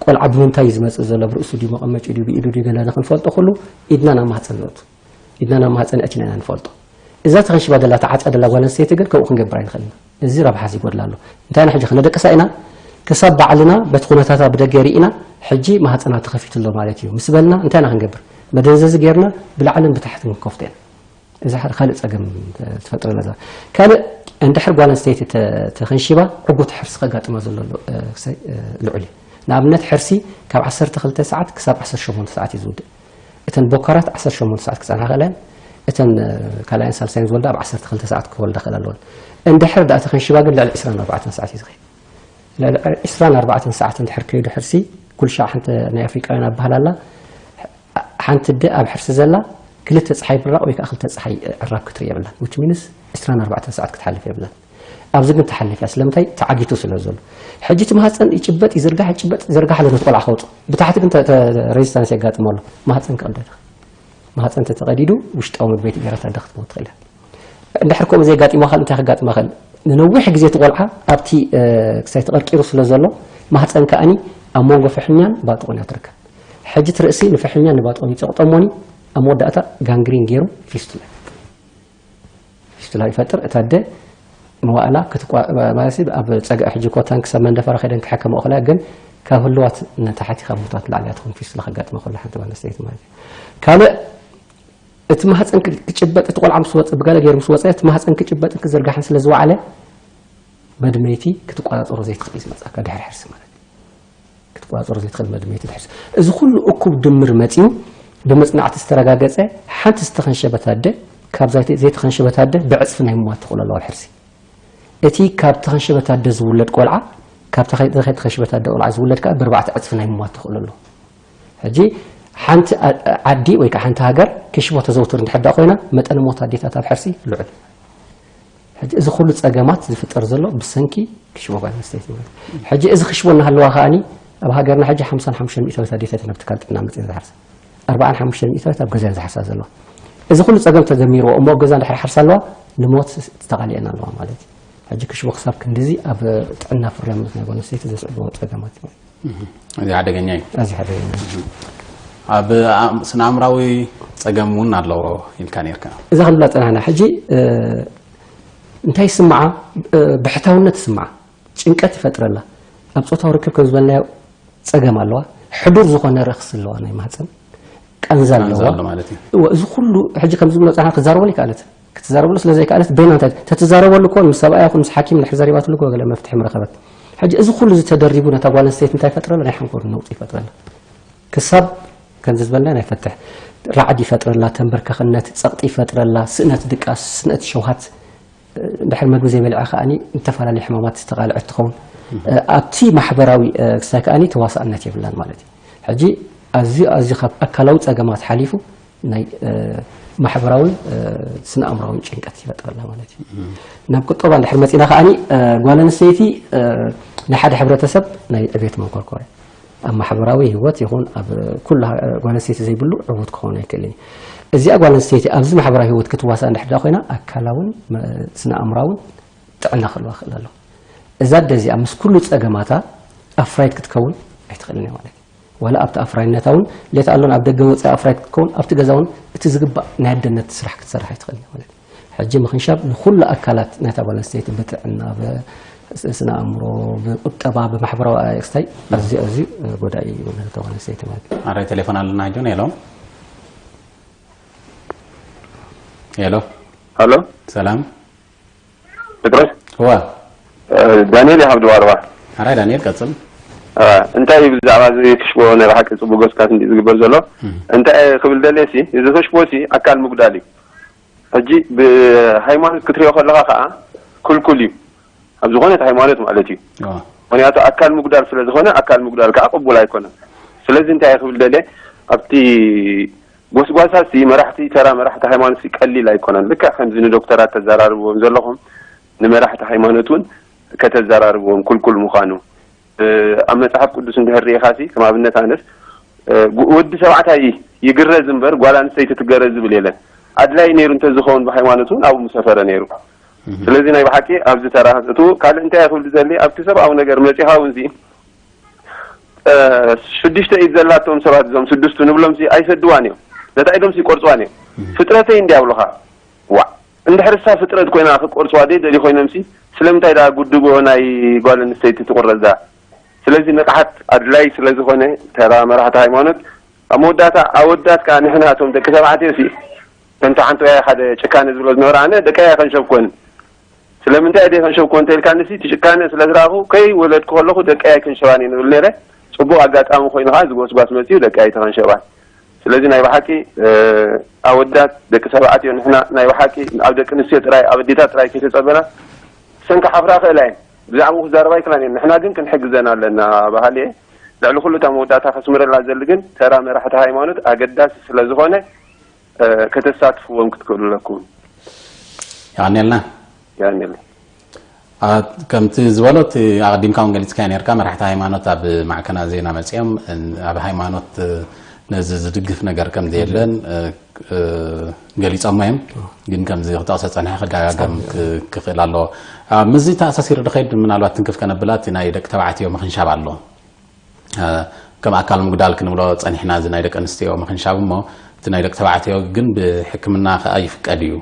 ቆልዓ ብምንታይ እዩ ዝመፅእ ዘሎ ብርእሱ ድዩ መቐመጭ ድዩ ብኢዱ ድዩ ገለ ክንፈልጦ ኩሉ ኢድና ናብ ማህፀን ነእቱ ኢድና ናብ ማህፀን ኣእቲና ኢና ንፈልጦ እዛ ተኸንሽባ ደላ ተዓፃ ደላ ጓል ኣንስተይቲ ግን ከምኡ ክንገብር ኣይንኽእል ኢና እዚ ረብሓስ ይጎድላ ኣሎ እንታይ ኢና ሕጂ ክነደቅሳ ኢና ክሳብ ባዕልና በቲ ኩነታታ ብደገ ርኢና ሕጂ ማህፀና ተኸፊቱ ኣሎ ማለት እዩ ምስ በልና እንታይ ኢና ክንገብር መደንዘዚ ጌርና ብላዕልን ብታሕትን ክንከፍቶ ኢና እዛ ሓደ ካልእ ፀገም ትፈጥረና እዛ ካልእ እንድሕር ጓል ኣንስተይቲ ተኸንሺባ ዕጉት ሕርሲ ከጋጥማ ዘሎ ልዑል እዩ ንኣብነት ሕርሲ ካብ ዓሰርተ ክልተ ሰዓት ክሳብ ዓሰርተ ሸሞንተ ሰዓት እዩ ዝውድእ እተን ቦካራት ዓሰርተ ሸሞንተ ሰዓት ክፀንሓ ክእላ እየን እተን ካልኣይን ሳልሳይን ዝወልዳ ኣብ ዓሰርተ ክልተ ሰዓት ክወልዳ ክእላ ኣለወን እንድሕር ደኣ ተኸንሽባ ግን ልዕሊ ዕስራን ኣርባዕተን ሰዓት እዩ ዝኸይድ ልዕሊ ዕስራን ኣርባዕተን ሰዓት እንድሕር ከይዱ ሕርሲ ኩልሻዕ ሓንቲ ናይ ኣፍሪቃውያን ኣባህላላ ሓንቲ ደ ኣብ ሕርሲ ዘላ ክልተ ፀሓይ ብራቕ ወይ ከዓ ክልተ ፀሓይ ዕራብ ክትርኢ የብላን which means ዕስራን ኣርባዕተን ሰዓት ክትሓልፍ የብላን ኣብዚ ግን ትሓልፍ እያ ስለምንታይ ተዓጊቱ ስለ ዘሎ ሕጂ እቲ ማህፀን ይጭበጥ ይዝርጋሕ ይጭበጥ ይዝርጋሕ ኣሎ ነቲ ቆልዓ ከውፅእ ብታሕቲ ግን ሬዚስታንስ የጋጥሞ ኣሎ ማህፀን ክቕደድ ማህፀን ተተቐዲዱ ውሽጣዊ መግበይቲ ገይራታ ደ ክትመውት ትኽእል እያ እንድሕር ከምኡ ዘየጋጢማ ኸል እንታይ ከጋጥማ ኸል ንነዊሕ ግዜ እቲ ቆልዓ ኣብቲ ክሳይ ተቐርቂሩ ስለ ዘሎ ማህፀን ከኣኒ ኣብ መንጎ ፍሕኛን ባጥቑን እያ ትርከብ ሕጂ እቲ ርእሲ ንፍሕኛን ንባጥቑን ይፀቕጦ እሞኒ ኣብ መወዳእታ ጋንግሪን ገይሩ ፊስቱላ ፊስቱላ ይፈጥር እታ ኣደ መዋእላ ክትቋ ማለት ኣብ ፀግዒ ሕጂ ኮታን ክሳብ መንደፈራ ከይደን ክሕከማ እኽላ ግን ካብ ህልዋት ንታሕቲ ካብ ሙታት ንላዕሊ እያ ትኹን ፊስቱላ ከጋጥማ ከሎ ሓንቲ ጓል ኣንስተይቲ ማለት እዩ ካልእ እቲ ማህፀን ክጭበጥ እቲ ቆልዓ ምስ ወፀ ብገለ ገይሩ ምስ ወፀ እቲ ማህፀን ክጭበጥን ክዝርጋሕን ስለ ዝወዓለ መድመይቲ ክትቆፃፀሮ ዘይትኽእል እዩ ዝመፅኣካ ድሕሪ ሕርሲ ማለት እዩ ክትቆፃፀሮ ዘይትኽእል መድመይቲ ድሕሪ እዚ ኩሉ እኩብ ድምር መፂኡ ብመፅናዕቲ ዝተረጋገፀ ሓንቲ ዝተኸንሸበት ኣደ ካብ ዘይተኸንሸበት ኣደ ብዕፅፊ ናይ ምሟት ትኽእሉ ኣለዋ ሕርሲ እቲ ካብ ተኸንሸበት ኣደ ዝውለድ ቆልዓ ካብ ተኸንሸበት ኣደ ቆልዓ ዝውለድ ከዓ ብርባዕተ ዕፅፊ ናይ ምሟት ትኽእሉ ኣለዋ ሕጂ ሓንቲ ዓዲ ወይ ከዓ ሓንቲ ሃገር ክሽቦ ተዘውትር እንድሕር ኮይና መጠነ ሞት ኣዴታት ኣብ ሕርሲ ልዑል ሕጂ እዚ ኩሉ ፀገማት ዝፍጠር ዘሎ ብሰንኪ ክሽቦ ጓል ኣንስተይቲ ማለት ሕጂ እዚ ክሽቦ እናሃለዋ ከዓኒ ኣብ ሃገርና ሕጂ ሓምሳን ሓሙሽተን ሚእታዊት ኣዴታት እየን ኣብ ትካል ጥዕና መፅየን ዝሓርሳ። ኣርባዓን ሓሙሽተን ሚእታዊት ኣብ ገዛ እየን ዝሓርሳ ዘለዋ። እዚ ኩሉ ፀገም ተደሚርዎ እሞ ኣብ ገዛ እንድሕር ሓርሳ ኣለዋ፣ ንሞት ተቓሊዐን ኣለዋ ማለት እዩ። ሕጂ ክሽቦ ክሳብ ክንድዚ ኣብ ጥዕና ፍርያምነት ናይ ጓል ኣንስተይቲ ዘስዕብዎ ፀገማት እዩ። እዚ ሓደገኛ እዩ። ኣዝዩ ሓደገኛ እዩ። ኣብ ኣም- ስነ ኣእምራዊ ጸገም እውን ኣለዎ ኢልካ ነርካ። እዛ ክንብላ ጸናሕና። ሕጂ እንታይ ይስምዓ? ብሕታውነት ይስምዓ፣ ጭንቀት ይፈጥረላ። ኣብ ጾታዊ ርክብ ከም ዝበልናዮ ጸገም ኣለዋ። ሕዱር ዝኾነ ረኽሲ ኣለዋ፣ ናይ ማህጸን ቃንዛ ኣለዋ። ቃንዛ ኣሎ ማለት እዩ። እወ፣ እዚ ኩሉ ሕጂ ከም ዝብሎ ጸናሕና ክትዛረበሉ ይከኣለት። ክትዛረበሉ ስለ ዘይከኣለት በይና እንታይ ተትዛረበሉ እኮ ምስ ሰብኣያ ይኹን ምስ ሓኪም እንድሕር ዘሪባትሉ እኮ ገለ መፍትሒ ምረኸበት። ሕጂ እዚ ኩሉ እዚ ተደሪቡ ነታ ጓል ኣንስተይቲ እንታይ ይፈጥረላ? ናይ ሓንጎል ነውጺ ይፈጥረላ። ክሳብ ከምዚ ዝበልና ናይ ፈትሕ ራዕዲ ይፈጥረላ፣ ተንበርከኽነት፣ ጸቕጢ ይፈጥረላ፣ ስእነት ድቃስ፣ ስእነት ሸውሃት፣ እንድሕር መግቢ ዘይበልዐ ከኣኒ ንተፈላለዩ ሕማማት ዝተቓልዐት ትኸውን። ኣብቲ ማሕበራዊ ክስታይ ከኣኒ ተዋሳእነት የብላን ማለት እዩ። ሕጂ ኣዝዩ ኣዝዩ ካብ ኣካላዊ ጸገማት ሓሊፉ ናይ ማሕበራውን ስነ ኣእምራውን ጭንቀት ይፈጥረላ ማለት እዩ። ናብ ቁጠባ እንድሕር መፂና ከዓኒ ጓል ኣንስተይቲ ናይ ሓደ ሕብረተሰብ ናይ ዕቤት መንኮርኮር እያ። ኣብ ማሕበራዊ ህይወት ይኹን ኣብ ኩሉ ጓል ኣንስተይቲ ዘይብሉ ዕዉት ክኸውን ኣይክእልን እዩ። እዚኣ ጓል ኣንስተይቲ ኣብዚ ማሕበራዊ ህይወት ክትዋሳእ እንድሕር ኮይና ኣካላውን ስነ ኣእምራውን ጥዕና ክህልዋ ክእል ኣለዎ። እዛ ኣደ እዚኣ ምስ ኩሉ ፀገማታ ኣፍራይት ክትከውን ኣይትኽእልን እያ ማለት እዩ። ዋላ ኣብቲ ኣፍራይነታ እውን ሌት ኣሎን ኣብ ደገ ወፂኣ ኣፍራይት ክትከውን ኣብቲ ገዛ እውን እቲ ዝግባእ ናይ ኣደነት ስራሕ ክትሰርሕ ኣይትኽእልን እያ ማለት እዩ። ሕጂ ምኽንሻብ ንኹሉ ኣካላት ናይታ ጓል ኣንስተይቲ ብጥዕና፣ ብስነ ኣእምሮ፣ ብቁጠባ፣ ብማሕበራዊ ኣክስታይ ኣዝዩ ኣዝዩ ጎዳኢ እዩ ነታ ጓል ኣንስተይቲ ማለት እዩ። ኣራይ ቴሌፎን ኣለና ሕጂ። ሄሎ ሄሎ። ሃሎ ሰላም። ጴጥሮስ። እዋ። ዳንኤል ይሃብ ድዋርባ። ኣራይ ዳንኤል ቀጽል። እንታይ እዩ ብዛዕባ እዚ ክሽቦ ናይ ብሓቂ ጽቡቅ ገጽካት እንዲ ዝግበር ዘሎ እንታይ ክብል ደልየ ሲ እዚ ክሽቦ ሲ ኣካል ምጉዳል እዩ። ሕጂ ብሃይማኖት ክትሪኦ ከለኻ ከዓ ክልኩል እዩ ኣብ ዝኾነት ሃይማኖት ማለት እዩ። ምክንያቱ ኣካል ምጉዳል ስለ ዝኾነ ኣካል ምጉዳል ከዓ ቅቡል ኣይኮነን። ስለዚ እንታይ ክብል ደልየ ኣብቲ ጎስጓሳሲ መራሕቲ ተራ መራሕቲ ሃይማኖት ቀሊል ኣይኮነን። ልክዕ ከምዚ ንዶክተራት ተዘራርብዎም ዘለኹም ንመራሕቲ ሃይማኖት እውን ከተዘራርብዎም ኩልኩል ምዃኑ ኣብ መጽሓፍ ቅዱስ እንድሕር ርኢኻሲ ከም ኣብነት ኣነስ ወዲ ተባዕታይ ይግረዝ እምበር ጓል ኣንስተይቲ ትገረዝ ዝብል የለን። ኣድላይ ነይሩ እንተዝኸውን ብሃይማኖት እውን ኣብኡ ምሰፈረ ነይሩ። ስለዚ ናይ ብሓቂ ኣብዚ ተራ ክትእትዉ ካልእ እንታይ ክብል ዝደሊ ኣብቲ ሰብኣዊ ነገር መጺኻ እውን ሽዱሽተ ኢድ ዘላቶም ሰባት እዞም ስድስቱ ንብሎም ሲ ኣይሰድዋን እዮም። ነታ ኢዶም ሲ ቆርፅዋን እዮም። ፍጥረተይ እንዲ ኣብሉኻ ዋ እንድሕር እሳ ፍጥረት ኮይና ክቆርፅዋ ደይ ደሊ ኮይኖም ሲ ስለምንታይ ዳ ጉድቦ ናይ ጓል ኣንስተይቲ ትቁረፅ ዳ? ስለዚ ንቕሓት ኣድላይ ስለ ዝኾነ ተራ መራሕቲ ሃይማኖት ኣብ መወዳእታ ኣወዳት ከዓ ንሕና እቶም ደቂ ተባዕትዮ ሲ ከምቲ ሓንቲ ወያይ ሓደ ጭካነ ዝብሎ ዝነበረ ኣነ ደቀያ ከንሸብኮን ስለምንታይ ደይ ከንሸብኮ እንተልካ ንሲ ትጭካነ ስለ ዝረኣኹ ከይ ወለድኩ ከለኹ ደቀይ ኣይክንሸባን እየ ንብል ነይረ። ጽቡቕ ኣጋጣሚ ኮይኑ ከዓ እዚ ጎስጓስ መፅዩ ደቀይ ኣይተኸንሸባን። ስለዚ ናይ ብሓቂ ኣወዳት ደቂ ተባዕትዮ ንሕና ናይ ብሓቂ ኣብ ደቂ ኣንስትዮ ጥራይ ኣብ ኣዴታት ጥራይ ከይተፀበና ሰን ክሓፍራ ክእላ እየን። ብዛዕባኡ ክዛረባ ኣይክእላን እየን። ንሕና ግን ክንሕግዘን ኣለና በሃሊ እየ። ልዕሊ ኩሉ እታ መወዳእታ ከስምረላ ዘሊ ግን ተራ መራሕቲ ሃይማኖት ኣገዳሲ ስለ ዝኾነ ከተሳትፍዎም ክትክእሉ ኣለኩም። የቐንየልና። የቐንየልና። ከምቲ ዝበሎ እቲ ኣቐዲምካ እውን ገሊፅካዮ ነርካ መራሕቲ ሃይማኖት ኣብ ማዕከና ዜና መፅኦም ኣብ ሃይማኖት ነዚ ዝድግፍ ነገር ከም ዘየለን ገሊፆሞ እዮም። ግን ከምዚ ክጠቕሰ ፀንሐ ክደጋገም ክኽእል ኣለዎ። ምስዚ ተኣሳሲሩ ድኸይድ ምናልባት ትንክፍ ከነብላ እቲ ናይ ደቂ ተባዕትዮ ምኽንሻብ ኣሎ። ከም ኣካል ምጉዳል ክንብሎ ጸኒሕና እዚ ናይ ደቂ ኣንስትዮ ምኽንሻብ እሞ እቲ ናይ ደቂ ተባዕትዮ ግን ብሕክምና ከኣ ይፍቀድ እዩ።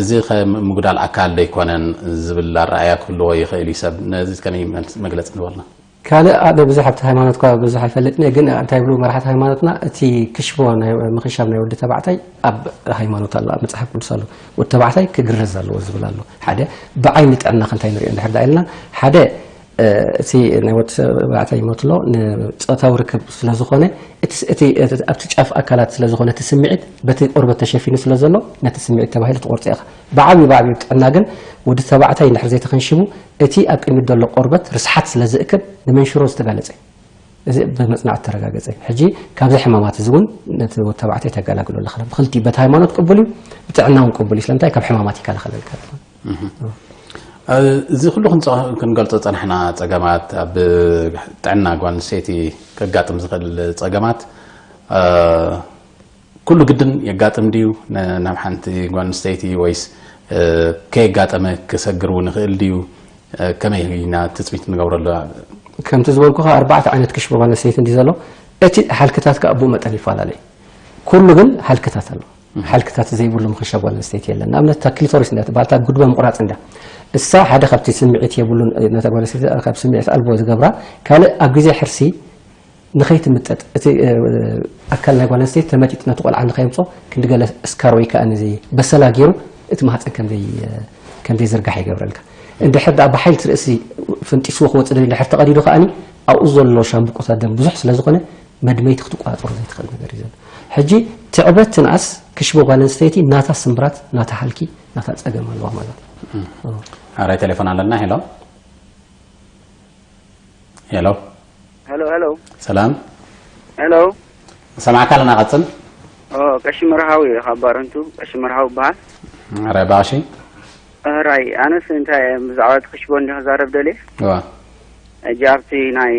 እዚ ከም ምጉዳል ኣካል ደይኮነን ዝብል ኣረኣእያ ክህልዎ ይኽእል እዩ ሰብ። ነዚ ከመይ መግለጺ ንበልና? ካልእ ኣነ ብዙሕ ኣብቲ ሃይማኖት እኳ ብዙሕ ኣይፈልጥን እየ፣ ግን እንታይ ይብሉ መራሕቲ ሃይማኖትና እቲ ክሽቦ ናይ ምኽንሻብ ናይ ወዲ ተባዕታይ ኣብ ሃይማኖት ኣሎ፣ ኣብ መጽሓፍ ቅዱስ ኣሎ። ወዲ ተባዕታይ ክግረዝ ኣለዎ ዝብል ኣሎ። ሓደ ብዓይኒ ጥዕና ክንታይ ንሪኦ እንድሕር ዳ ኢልና ሓደ እቲ ናይ ወዲ ተባዕታይ ይሞት ኣሎ ንፆታዊ ርክብ ስለ ዝኾነ እቲ ኣብቲ ጫፍ ኣካላት ስለ ዝኾነ እቲ ስምዒት በቲ ቆርበት ተሸፊኑ ስለ ዘሎ ነቲ ስምዒት ተባሂሉ ትቆርፆ ኢኻ። ብዓብዩ ብዓብዩ ጥዕና ግን ወዲ ተባዕታይ እንድሕር ዘይተኸንሽቡ እቲ ኣብ ቅድሚት ዘሎ ቆርበት ርስሓት ስለ ዝእክብ ንመንሽሮ ዝተጋለፀ እዚ ብመፅናዕቲ ተረጋገፀ። ሕጂ ካብዚ ሕማማት እዚ እውን ነቲ ወዲ ተባዕታይ ተገላግሎ ኣለኻ። ብክልቲኡ በቲ ሃይማኖት ቅቡል እዩ፣ ብጥዕና እውን ቅቡል እዩ። ስለምንታይ ካብ ሕማማት ይከላኸለልካ። እዚ ኩሉ ክንገልጾ ጸናሕና ጸገማት፣ ኣብ ጥዕና ጓል ኣንስተይቲ ከጋጥም ዝኽእል ጸገማት ኩሉ ግድን የጋጥም ድዩ ናብ ሓንቲ ጓል ኣንስተይቲ፣ ወይስ ከየጋጠመ ክሰግር እውን ይኽእል ድዩ? ከመይ ኢና ትጽቢት ንገብረሉ? ከምቲ ዝበልኩኻ፣ ኣርባዕተ ዓይነት ክሽቦ ጓል ኣንስተይቲ እንዲ ዘሎ፣ እቲ ሃልክታት ከኣ ብኡ መጠን ይፈላለ እዩ። ኩሉ ግን ሃልክታት ኣሎ። ሃልክታት ዘይብሉ ምኽንሻብ ጓል ኣንስተይቲ የለን። ንኣብነት፣ እታ ክሊቶሪስ እንዳ ተባሃልታ፣ ጉድበ ምቑራጽ እንዳ፣ እሳ ሓደ ካብቲ ስምዒት የብሉን፣ ነታ ጓል ኣንስተይቲ ካብ ስምዒት ኣልቦ ዝገብራ። ካልእ፣ ኣብ ግዜ ሕርሲ ንኸይትምጠጥ፣ እቲ ኣካል ናይ ጓል ኣንስተይቲ ተመጢጡ ነቲ ቆልዓ ንኸየምጾ ክንዲ ገለ ስካር ወይ ከኣ ነዚ በሰላ ገይሩ እቲ ማህፀን ከምዘይ ከምዘይዝርጋሕ ይገብረልካ። እንድሕር ደኣ ብሓይሊ እቲ ርእሲ ፈንጢስዎ ክወፅእ ደልዩ እንድሕር ተቐዲዱ ከኣኒ፣ ኣብኡ ዘሎ ሻምብቆታት ደም ብዙሕ ስለ ዝኾነ፣ መድመይቲ ክትቆጻጸሮ ዘይትኽእል ነገር እዩ ዘሎ። ሕጂ ትዕበት ትንኣስ፣ ክሽቦ ጓል ኣንስተይቲ ናታ ስምብራት፣ ናታ ሃልኪ፣ ናታ ጸገም ኣለዋ ማለት እዩ። ኣራይ ቴሌፎን ኣለና። ሄሎ፣ ሄሎ። ሄሎ፣ ሄሎ። ሰላም። ሄሎ። ሰማዕካ ኣለና፣ ቀጽል። ኦ፣ ቀሺ መርሃዊ ካብ ባረንቱ፣ ቀሺ መርሃዊ ይበሃል። ኣራይ ባሺ። ኣራይ፣ ኣነስ እንታይ ብዛዕባ እቲ ክሽቦ እንዲ ክዛረብ ደልየ። እዋ። ሕጂ ኣብቲ ናይ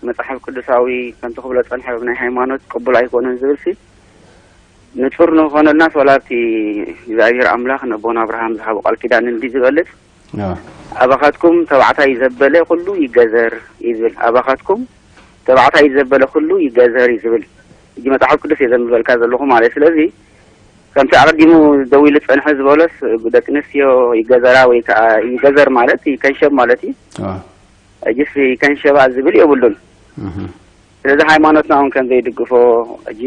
መጽሓፍ ቅዱሳዊ ከምቲ ክብሎ ጸንሐ፣ ናይ ሃይማኖት ቅቡል ኣይኮነን ዝብል ሲ፣ ንጹር ንኾነልናስ፣ ዋላ ኣብቲ እግዚኣብሔር ኣምላኽ ነቦና ኣብርሃም ዝሃቦ ቃል ኪዳን እንዲ ዝበልጽ፣ ኣዎ። ኣባኻትኩም ተባዕታይ ዘበለ ኩሉ ይገዘር እዩ ዝብል። ኣባኻትኩም ተባዕታይ ዘበለ ኩሉ ይገዘር እዩ ዝብል። ሕጂ መጽሓፍ ቅዱስ እየ ዘንብበልካ ዘለኹ ማለት እዩ። ስለዚ ከምቲ ኣቐዲሙ ደዊሉ ዝጸንሐ ዝበሎስ፣ ደቂ ኣንስትዮ ይገዘራ ወይ ከኣ ይገዘር ማለት ይከንሸብ ማለት እዩ። ኣዎ። ሕጂስ ይከንሸባ ዝብል የብሉን። እህ። ስለዚ ሃይማኖትና እውን ከም ዘይድግፎ ሕጂ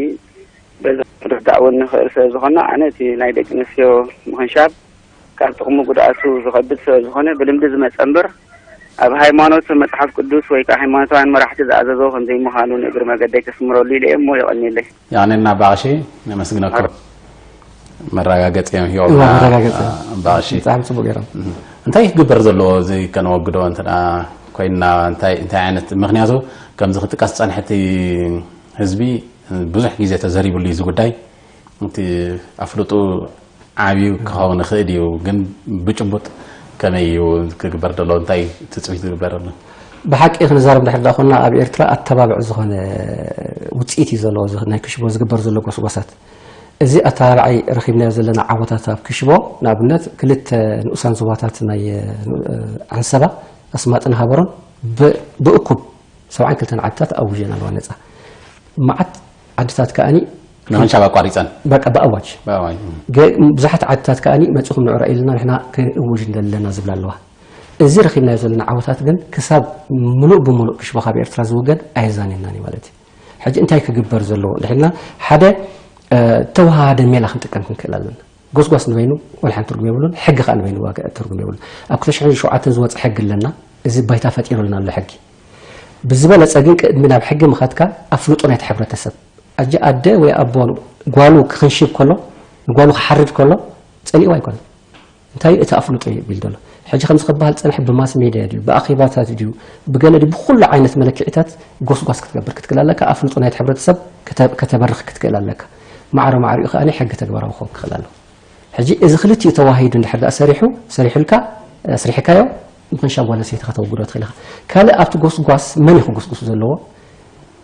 በዚ ክንርዳእ እውን ንኽእል ስለ ዝኾንና፣ ኣነ እቲ ናይ ደቂ ኣንስትዮ ምኽንሻብ ካብ ጥቕሙ ጉድኣቱ ዝኸብድ ስለ ዝኾነ ብልምዲ ዝመጸ እምበር፣ ኣብ ሃይማኖት መጽሓፍ ቅዱስ ወይ ከዓ ሃይማኖታውያን መራሕቲ ዝኣዘዞ ከም ዘይምዃኑ ንእግሪ መገደይ ከስምረሉ ኢለ እየ እሞ የቐንየለይ። የቐንየልና ኣባ ቀሺ፣ ነመስግነኩም። መረጋገጺ እዮም ሂቦምና፣ እዋ፣ መረጋገጺ። ኣባ ቀሺ። ብጣዕሚ ጽቡቕ ገይሮም። እም። እንታይ ክግበር ዘለዎ እዚ ከነወግዶ እንተ ደኣ ኮይንና፣ እንታይ፣ እንታይ ዓይነት፣ ምኽንያቱ ከምዚ ክጥቀስ ዝጸንሐ እቲ ህዝቢ ብዙሕ ግዜ ተዘሪብሉ እዩ እዚ ጉዳይ። እቲ ኣፍልጡ ዓብዩ ክኸውን ይኽእል እዩ፣ ግን ብጭቡጥ ከመይ እዩ ክግበር ዘለዎ? እንታይ ትጽቢት ዝግበር ኣሎ? ብሓቂ ክንዛረብ ድሕር ደኣ ኮንና፣ ኣብ ኤርትራ ኣተባብዕ ዝኾነ ውጽኢት እዩ ዘለዎ፣ እዚ ናይ ክሽቦ ዝግበር ዘሎ ጎስጓሳት። እዚ ኣተባብዓይ ረኺብናዮ ዘለና ዓወታት ኣብ ክሽቦ፣ ንኣብነት፣ ክልተ ንኡሳን ዞባታት ናይ፣ እ፣ ዓንሰባ፣ ኣስማጥን ሃበሮን ብ-፣ ብእኩብ ሰብዓን ክልተን ዓድታት ኣውጀን ኣለዋ ነጻ። መዓት ዓድታት ከኣኒ ምኽንሻብ ኣቋሪጸን። በቃ ብኣዋጅ። ብኣዋጅ፣ እም። ገ-፣ ብዙሓት ዓድታት ከኣኒ መጺኹም ንዑ ርኣዩ ኢልና ንሕና ክንእውጅ እንደለና ዝብላ ኣለዋ። እዚ ረኺብናዮ ዘለና ዓወታት ግን ክሳብ ምሉእ ብምሉእ ክሽቦ ካብ ኤርትራ ዝውገድ ኣየዛንየናን እዩ ማለት እዩ። ሕጂ እንታይ ክግበር ዘለዎ እንድሕር ኢልና፣ ሓደ፣ እ፣ ተወሃሃደ ሜላ ክንጥቀም ክንክእል ኣለና። ጎስጓስ ንበይኑ ወላ ሓንቲ ትርጉም የብሉን፣ ሕጊ ከኣ ንበይኑ ዋጋ ትርጉም የብሉን። ኣብ ክልተ ሽሕን ሸውዓተን ዝወጸ ሕጊ ኣለና፣ እዚ ባይታ ፈጢሩልና ኣሎ ሕጊ። ብዝበለጸ ግን ቅድሚ ናብ ሕጊ ምኻድካ ኣፍልጦ ናይቲ ሕብረተሰብ። ኣጂ ኣደ ወይ ኣቦ ጓሉ ክኽንሽብ ከሎ፣ ንጓሉ ክሓርድ ከሎ ጸሊእዋ ኣይኮነን። እንታይ እቲ ኣፍልጦ እዩ ቢል ዘሎ? ሕጂ ከምዚ ክበሃል ጸንሐ ብማስ ሜድያ ድዩ፣ ብኣኼባታት ድዩ፣ ብገለ ድዩ፣ ብኹሉ ዓይነት መለክዒታት ጎስጓስ ክትገብር ክትክእል ኣለካ። ኣፍልጦ ናይቲ ሕብረተሰብ ከተ-፣ ከተበርኽ ክትክእል ኣለካ። ማዕረ ማዕሪኡ ከኣ ሕጊ ተግባራዊ ክኸውን ክኽእል ኣለዎ። ሕጂ እዚ ክልቲኡ ተዋሂዱ እንድሕር ደኣ ሰሪሑ፣ ሰሪሑልካ፣ ኣስሪሕካዮ፣ ምኽንሻብ ጓል ኣንስተይቲ ከተውግዶ ትኽእል ኢኻ። ካልእ ኣብቲ ጎስጓስ መን እዩ ክጉስጉስ ዘለዎ?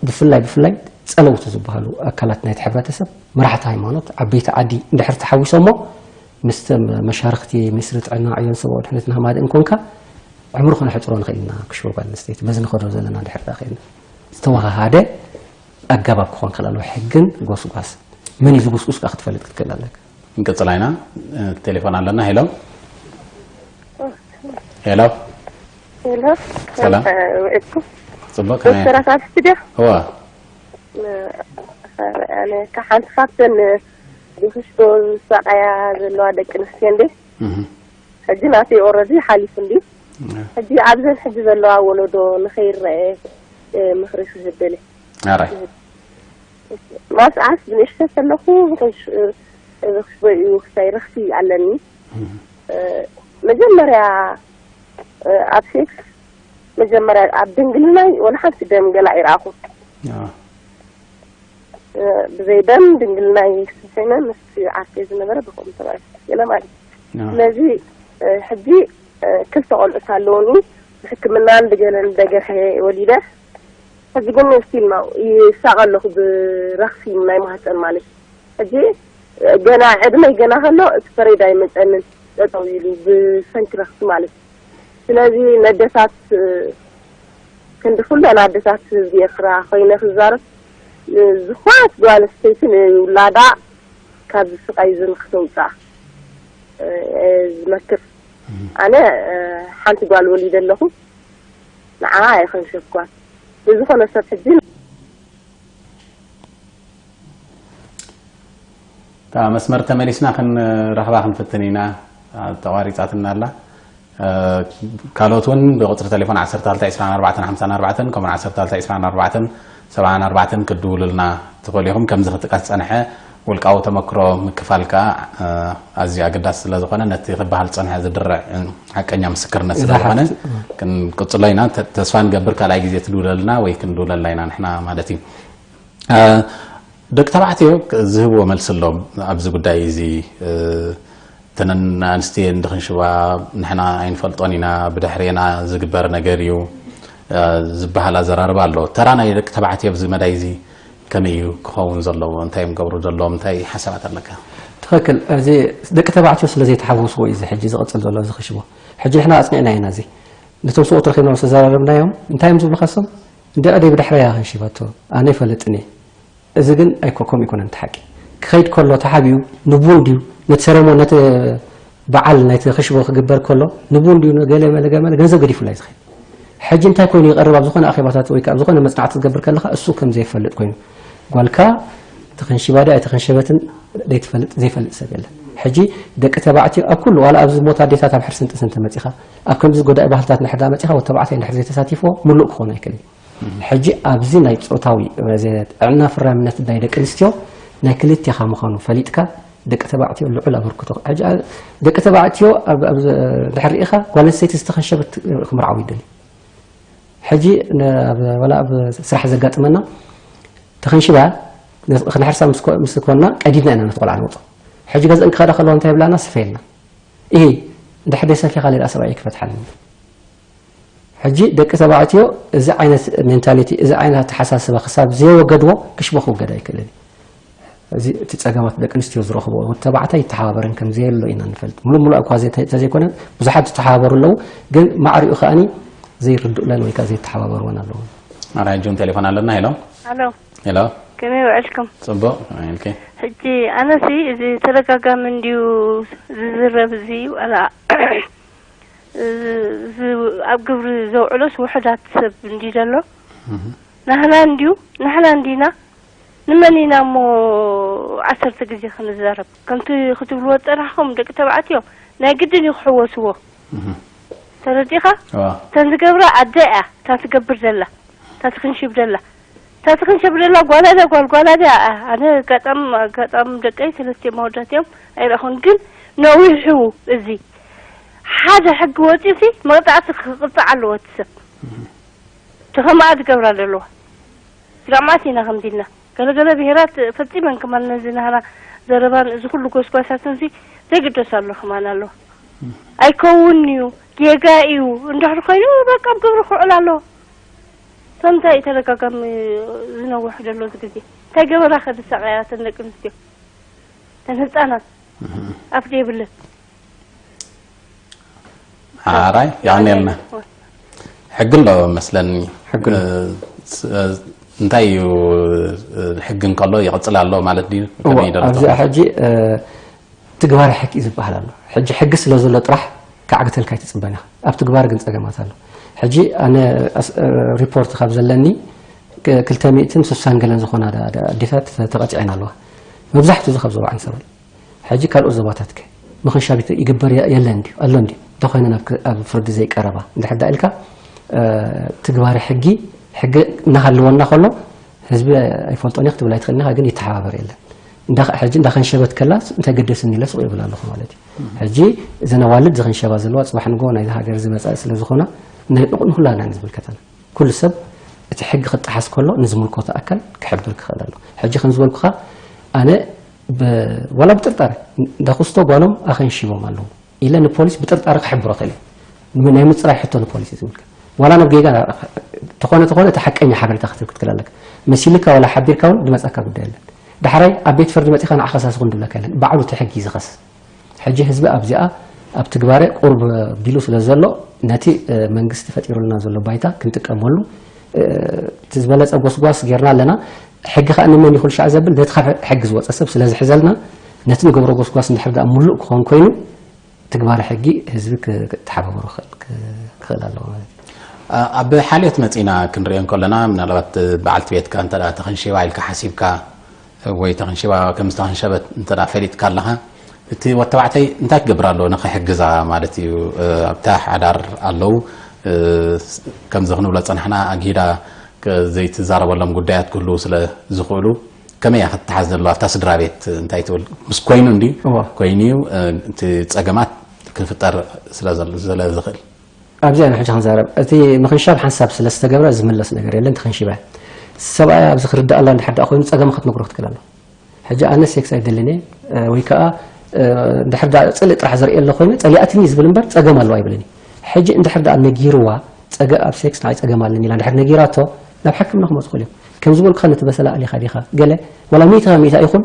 ብፍላይ፣ ብፍላይ ጸለውቲ ዝበሃሉ ኣካላት ናይቲ ሕብረተሰብ፣ መራሕቲ ሃይማኖት፣ ዓበይቲ ዓዲ እንድሕር ተሓዊሶሞ፣ ምስቲ መሻርኽቲ ሚኒስትሪ ጥዕና፣ ዕዮን ሰብኣዊ ድሕነትን ሃማደእን ኮንካ፣ ዕምሩ ከነሕጽሮ ንኽእል ኢና። ክሽቦ ጓል ኣንስተይቲ፣ በዚ ንኸዶ ዘለና እንድሕር ደኣ ኽኢልና፣ ዝተወሃሃደ ኣገባብ ክኾን ክእል ኣለዎ። ሕግን ጎስጓስ መን እዩ ዝጉስጉስ ከኣ ክትፈልጥ ክትክእል ኣለካ። ክንቅጽል ኢና። እ፣ ቴሌፎን ኣለና። ሄሎ። ሄሎ። ሄሎ። ሰላም። ሰላም፣ ውዒልኩም? ጽቡቕ፣ ከመይ? ዶክተራት ኣብ ስቱድዮ? እዋ። እ፣ ኣነ ካብ ሓንቲ ካብተን ብክሽቦ ዝሳቐያ ዘለዋ ደቂ ኣንስትዮ እንዴ? እህ። ሕጂ ናተይ ኦረዲ ሓሊፉ እንድዩ። እህ። ሕጂ ኣብዘን ሕጂ ዘለዋ ወለዶ ንኸይረአ፣ እ፣ ምኽሪ ክህብ ደልየ። ኣራይ። ማስዓስ ብንእሽተይ ከለኹ ብኽንሽ-፣ እ፣ ብክሽቦ እዩ ክሳይ ረኽሲ ኣለኒ። እህ። እ፣ መጀመርያ፣ እ፣ ኣብ ሴክስ መጀመርያ ኣብ ድንግልናይ ወላ ሓንቲ ደም ገላ ኣይረኣኹን። ኣዎ። እ፣ ብዘይ ደም ድንግልናይ ክስሕነ ምስ ዓርከይ ዝነበረ ብኸምኡ ተባሂሉ ገለ ማለት እዩ። ኣዎ። ስለዚ፣ እ፣ ሕጂ ክልተ ቆልዑት ኣለውኒ። ብሕክምናን ብገለን ደገፈ ወሊደ። ሕዚ ግን ስቲል ነው ይሳቐ ኣለኹ ብረኽሲ ናይ ማህፀን ማለት። ሕጂ ገና ዕድመይ ገና ከሎ እቲ ፈሬድ ኣይመፀንን ጠጠው ኢሉ ብሰንኪ ረኽሲ ማለት። ስለዚ ነደሳት ክንዲ ኩለን ኣደታት ህዝቢ ኤርትራ ኮይነ ክዛረብ፣ ዝኾነት ጓል ኣንስተይቲ ንውላዳ ካብዚ ስቃይ እዚ ንክተውፅኣ ዝመክር። ኣነ ሓንቲ ጓል ወሊደ ኣለኹ። ንዓ ኣይኸንሸብኳን። ብዝኾነ ሰብ ሕጂ እታ መስመር ተመሊስና ክንረኽባ ክንፍትን ኢና። ተቋሪፃትና ኣላ። ካልኦት እውን ብቁፅሪ ቴሌፎን ዓሰርተ ክልተ ዕስራን ኣርባዕተን ሓምሳን ኣርባዕተን ከምኡን ዓሰርተ ክልተ ዕስራን ኣርባዕተን ሰብዓን ኣርባዕተን ክትድውሉልና ትኽእሉ ኢኹም። ከምዚ ክጥቀስ ዝፀንሐ ውልቃዊ ተመክሮ ምክፋል ከዓ ኣዝዩ ኣገዳሲ ስለ ዝኾነ ነቲ ክበሃል ዝፀንሐ ዝድርዕ ሓቀኛ ምስክርነት ስለ ዝኾነ ክንቅፅሎ ኢና። ተስፋ ንገብር ካልኣይ ግዜ ትድውለልና ወይ ክንድውለላ ኢና ንሕና ማለት እዩ። ደቂ ተባዕትዮ ዝህብዎ መልሲ ኣሎ ኣብዚ ጉዳይ እዚ። እተን ኣንስትዮ እንድኽንሽባ ንሕና ኣይንፈልጦን ኢና፣ ብድሕሬና ዝግበር ነገር እዩ ዝበሃል ኣዘራርባ ኣሎ። ተራ ናይ ደቂ ተባዕትዮ ኣብዚ መዳይ እዚ ከመይ እዩ ክኸውን ዘለዎ? እንታይ እዮም ገብሩ ዘለዎም? እንታይ ሓሳባት ኣለካ? ትኽክል። እዚ ደቂ ተባዕትዮ ስለ ዘይተሓወስዎ እዩ እዚ ሕጂ ዝቕፅል ዘሎ እዚ ክሽቦ። ሕጂ ንሕና ኣፅኒዕና ኢና እዚ ነቶም ሰብኡት ረኺብና ምስ ተዘራረብናዮም እንታይ እዮም ዝብሉ ከሶም እንደ ዕደይ ብድሕረይ እያ ከንሽባቶ ኣነ ይፈልጥን እየ። እዚ ግን ኣይኮ ከምኡ ኣይኮነን እቲ ሓቂ። ክኸይድ ከሎ ተሓቢኡ ንቡን ድዩ ነቲ ሰረሞን ነቲ በዓል ናይቲ ክሽቦ ክግበር ከሎ ንቡን ድዩ ንገለ መለ ገመለ ገንዘብ ገዲፉላ እዩ ዝኸይድ። ሕጂ እንታይ ኮይኑ ይቐርብ ኣብ ዝኾነ ኣኼባታት ወይ ከዓ ኣብ ዝኾነ መጽናዕቲ ክትገብር ከለኻ እሱ ከም ዘይፈልጥ ኮይኑ ጓልካ ተኸንሺባ ድያ ኣይተኸንሸበትን ዘይትፈልጥ ዘይፈልጥ ሰብ የለን። ሕጂ ደቂ ተባዕትዮ ኣብ ኩሉ ዋላ ኣብዚ ሞት ኣዴታት ኣብ ሕርስን ጥስን ተመጺኻ ኣብ ከምዚ ጎዳኢ ባህልታት እንድሕር ደኣ መጺኻ ወዲ ተባዕታይ እንድሕር ዘይተሳቲፍዎ ምሉእ ክኾን ኣይክእልን። ሕጂ ኣብዚ ናይ ጾታዊ ጥዕና ፍራምነት ናይ ደቂ ኣንስትዮ ናይ ክልቴኻ ምዃኑ ፈሊጥካ ደቂ ተባዕትዮ ልዑል ኣበርክቶ ሕጂ ደቂ ተባዕትዮ ድሕር ርኢኻ ጓል ኣንስተይቲ ዝተኸንሸበት ክምርዓው ይደልዩ። ሕጂ ወላ ኣብ ስራሕ ዘጋጥመና ተኸንሽባ ክንሕርሳ ምስ ኮና ቀዲድና ኢና ነቲ ቆልዓ ንወጾ። ሕጂ ገዝአን ክኸዳ ከለዋ እንታይ ይብላና ስፈየልና። እሂ እንድሕር ደይ ሰፊኻ ሌላ ሰብኣይ ክፈትሓልኒ። ሕጂ ደቂ ተባዕትዮ እዚ ዓይነት ሜንታሊቲ እዚ ዓይነት ኣተሓሳስባ ክሳብ ዘየወገድዎ ክሽቦ ክውገድ ኣይክእልን እዩ። እዚ እቲ ጸገማት ደቂ ኣንስትዮ ዝረኽቦ ወዲ ተባዕታይ ይተሓባበረን ከም ዘየሎ ኢና ንፈልጥ። ሙሉእ ሙሉእ እኳ እንተዘይኮነ ብዙሓት ዝተሓባበሩ ኣለዉ፣ ግን ማዕሪኡ ከኣኒ ዘይርድኡለን ወይ ከዓ ዘይተሓባበርወን ኣለዉ። ኣራይ ጁን ቴሌፎን ኣለና። ሄሎ ኣሎ ሄሎ ከመይ ውዕልኩም? ጽቡቕ። ኦኬ። ሕጂ ኣነሲ እዚ ተደጋጋሚ እንድዩ ዝዝረብ እዚ ዋላ ኣብ ግብሪ ዘውዕሎስ ውሑዳት ሰብ እንዲ ዘሎ ናህና እንድዩ ናህና እንዲና ንመን ኢና እሞ ዓሰርተ ግዜ ክንዛረብ ከምቲ ክትብልዎ ዝፀናሕኩም ደቂ ተባዕትዮ ናይ ግድን እዩ ክሕወስዎ ተረዲኻ እተን ዝገብራ ኣደ እያ እታ ትገብር ዘላ እታ ትክንሽብ ዘላ እታ ትክንሽብ ዘላ ጓላ ድያ ጓል ጓላ ድያ ኣነ ኣጋጣም ኣጋጣም ደቀይ ሰለስተ መወዳት እዮም ኣይረእኹን ግን ነዊሑ እዚ ሓደ ሕጊ ወፂኡሲ መቕፃዕቲ ክቕፃዕ ኣለዎ እቲ ሰብ እቲ ከምኣ ዝገብራ ዘለዋ ስጋዕ መዓት ኢና ከምዚ ኢልና ገለገለ ብሄራት ፈፂመን ከማን ነዚ ናህና ዘረባን እዚ ኩሉ ጎስጓሳትን ሲ ዘይግደስ ኣሎ ከማን ኣሎ ኣይከውን እዩ ጌጋ እዩ እንድሕር ኮይኑ በቃ ኣብ ግብሪ ክውዕል ኣለዎ እቶም እንታይ ተደጋጋሚ ዝነውሕ ዘሎ እዚ ግዜ እንታይ ገበራ ከድሳቀያ ተን ደቂ ኣንስትዮ ተን ህፃናት ኣፍ ዘይብለን ሓራይ የቐንየልና ሕጊ ኣሎ መስለኒ እንታይ እዩ ሕጊ እንከሎ ይቕፅል ኣሎ ማለት ድዩ ከመይ ዶ ኣብዚኣ ሕጂ ትግባረ ሕጊ ዝበሃል ኣሎ ሕጂ ሕጊ ስለ ዘሎ ጥራሕ ክዓግተልካ ኣይትፅበን ኢኻ ኣብ ትግባር ግን ፀገማት ኣሎ ሕጂ ኣነ ሪፖርት ካብ ዘለኒ ክልተ ሚእትን ስሳን ገለን ዝኾና ኣዴታት ተቐፂዐን ኣለዋ መብዛሕትኡ እዚ ካብ ዞባ ዓንሰበል ሕጂ ካልኦት ዞባታት ከ ምኽንሻብ ይግበር የለን ድዩ ኣሎ እንድዩ እንተኾይነ ናብ ፍርዲ ዘይቀረባ እንድሕር ዳ ኢልካ ትግባረ ሕጊ ሕጊ እናሃለወና ከሎ ህዝቢ ኣይፈልጦን እዩ ክትብል ኣይትኽእልን ኢኻ ግን ይተሓባበር የለን ሕጂ እንዳኸንሸበት ከላ እንታይ ገደስኒ ኢለ ስቕ ይብል ኣለኹ ማለት እዩ ሕጂ እዘን ኣዋልድ ዝኽንሸባ ዘለዋ ፅባሕ ንጎ ናይዚ ሃገር ዝመፃኢ ስለ ዝኾና ንኩላና ዝምልከተና ኩሉ ሰብ እቲ ሕጊ ክጠሓስ ከሎ ንዝምልከቶ ኣካል ክሕብር ክኽእል ኣሎ ሕጂ ከም ዝበልኩኻ ኣነ ዋላ ብጥርጣረ ዳኹስቶ ጓሎም ኣኸንሺቦም ኣለዉ ኢለ ንፖሊስ ብጥርጣረ ክሕብሮ ክእል ናይ ምፅራይ ሕቶ ንፖሊስ እዩ ዝምልከት። ዋላ ናብ ጌጋ ተኾነ ተኾነ እቲ ሓቀኛ ሓበሬታ ክትረክብ ትኽእል ኣለካ። መሲልካ ዋላ ሓቢርካ እውን ዝመፃካ ጉዳይ የለን። ዳሕራይ ኣብ ቤት ፍርዲ መፂኻ ንዓኻ ሳስኹን ድብለካ የለን። ባዕሉ እቲ ሕጊ እዩ ዝኸስ። ሕጂ ህዝቢ ኣብዚኣ ኣብ ትግባረ ቁርብ ቢሉ ስለ ዘሎ ነቲ መንግስቲ ፈጢሩልና ዘሎ ባይታ ክንጥቀመሉ እቲ ዝበለፀ ጎስጓስ ጌርና ኣለና። ሕጊ ከዓ ንመን ይኹል ሻዕ ዘብል ነቲ ካብ ሕጊ ዝወፀ ሰብ ስለ ዝሕዘልና ነቲ ንገብሮ ጎስጓስ እንድሕር ደኣ ሙሉእ ክኾን ኮይኑ ትግባረ ሕጊ ህዝቢ ክተሓባበሩ ክኽእል ኣለዎ ማለት እዩ። ኣብ ሓልዮት መፂና ክንሪኦ እንከለና ምናልባት በዓልቲ ቤትካ እንተ ተኸንሺባ ኢልካ ሓሲብካ ወይ ተኸንሺባ ከም ዝተኸንሸበት እንተ ፈሊጥካ ኣለኻ እቲ ወተባዕተይ እንታይ ክገብር ኣለዎ ንኽሕግዛ ማለት እዩ ኣብታ ሓዳር ኣለዉ ከምዚ ክንብሎ ፀናሕና ኣጊዳ ዘይትዛረበሎም ጉዳያት ክህልዉ ስለ ዝኽእሉ ከመይ እያ ክትተሓዝ ዘለዋ ኣብታ ስድራ ቤት እንታይ ትብል ምስ ኮይኑ እንዲ ኮይኑ እዩ እቲ ፀገማት ክፍጠር ስለ ዝኽእል ኣብዚኣ ኢና ሕጂ ክንዛረብ እቲ ምኽንሻብ ሓንሳብ ስለ ዝተገብረ ዝምለስ ነገር የለን ተኸንሺባ ሰብኣይ ኣብዚ ክርዳእ ኣላ እንድሕር ደኣ ኮይኑ ፀገም ክትነግሮ ክትክእል ኣሎ ሕጂ ኣነ ሴክስ ኣይደልን እየ ወይ ከዓ እንድሕር ደኣ ፅልእ ጥራሕ ዘርእየ ኣሎ ኮይኑ ፀሊኣትኒ ዝብል እምበር ፀገም ኣለዋ ኣይብልን ሕጂ እንድሕር ደኣ ነጊርዋ ፀገ ኣብ ሴክስ ንዓይ ፀገም ኣለኒ ኢላ እንድሕር ነጊራቶ ናብ ሓክምና ክመፁ ክእል እዮም ከም ዝበልኩኻ ነቲ በሰላ ኣሊኻ ዲኻ ገለ ዋላ ሚእቲ ካብ ሚእታ ይኹን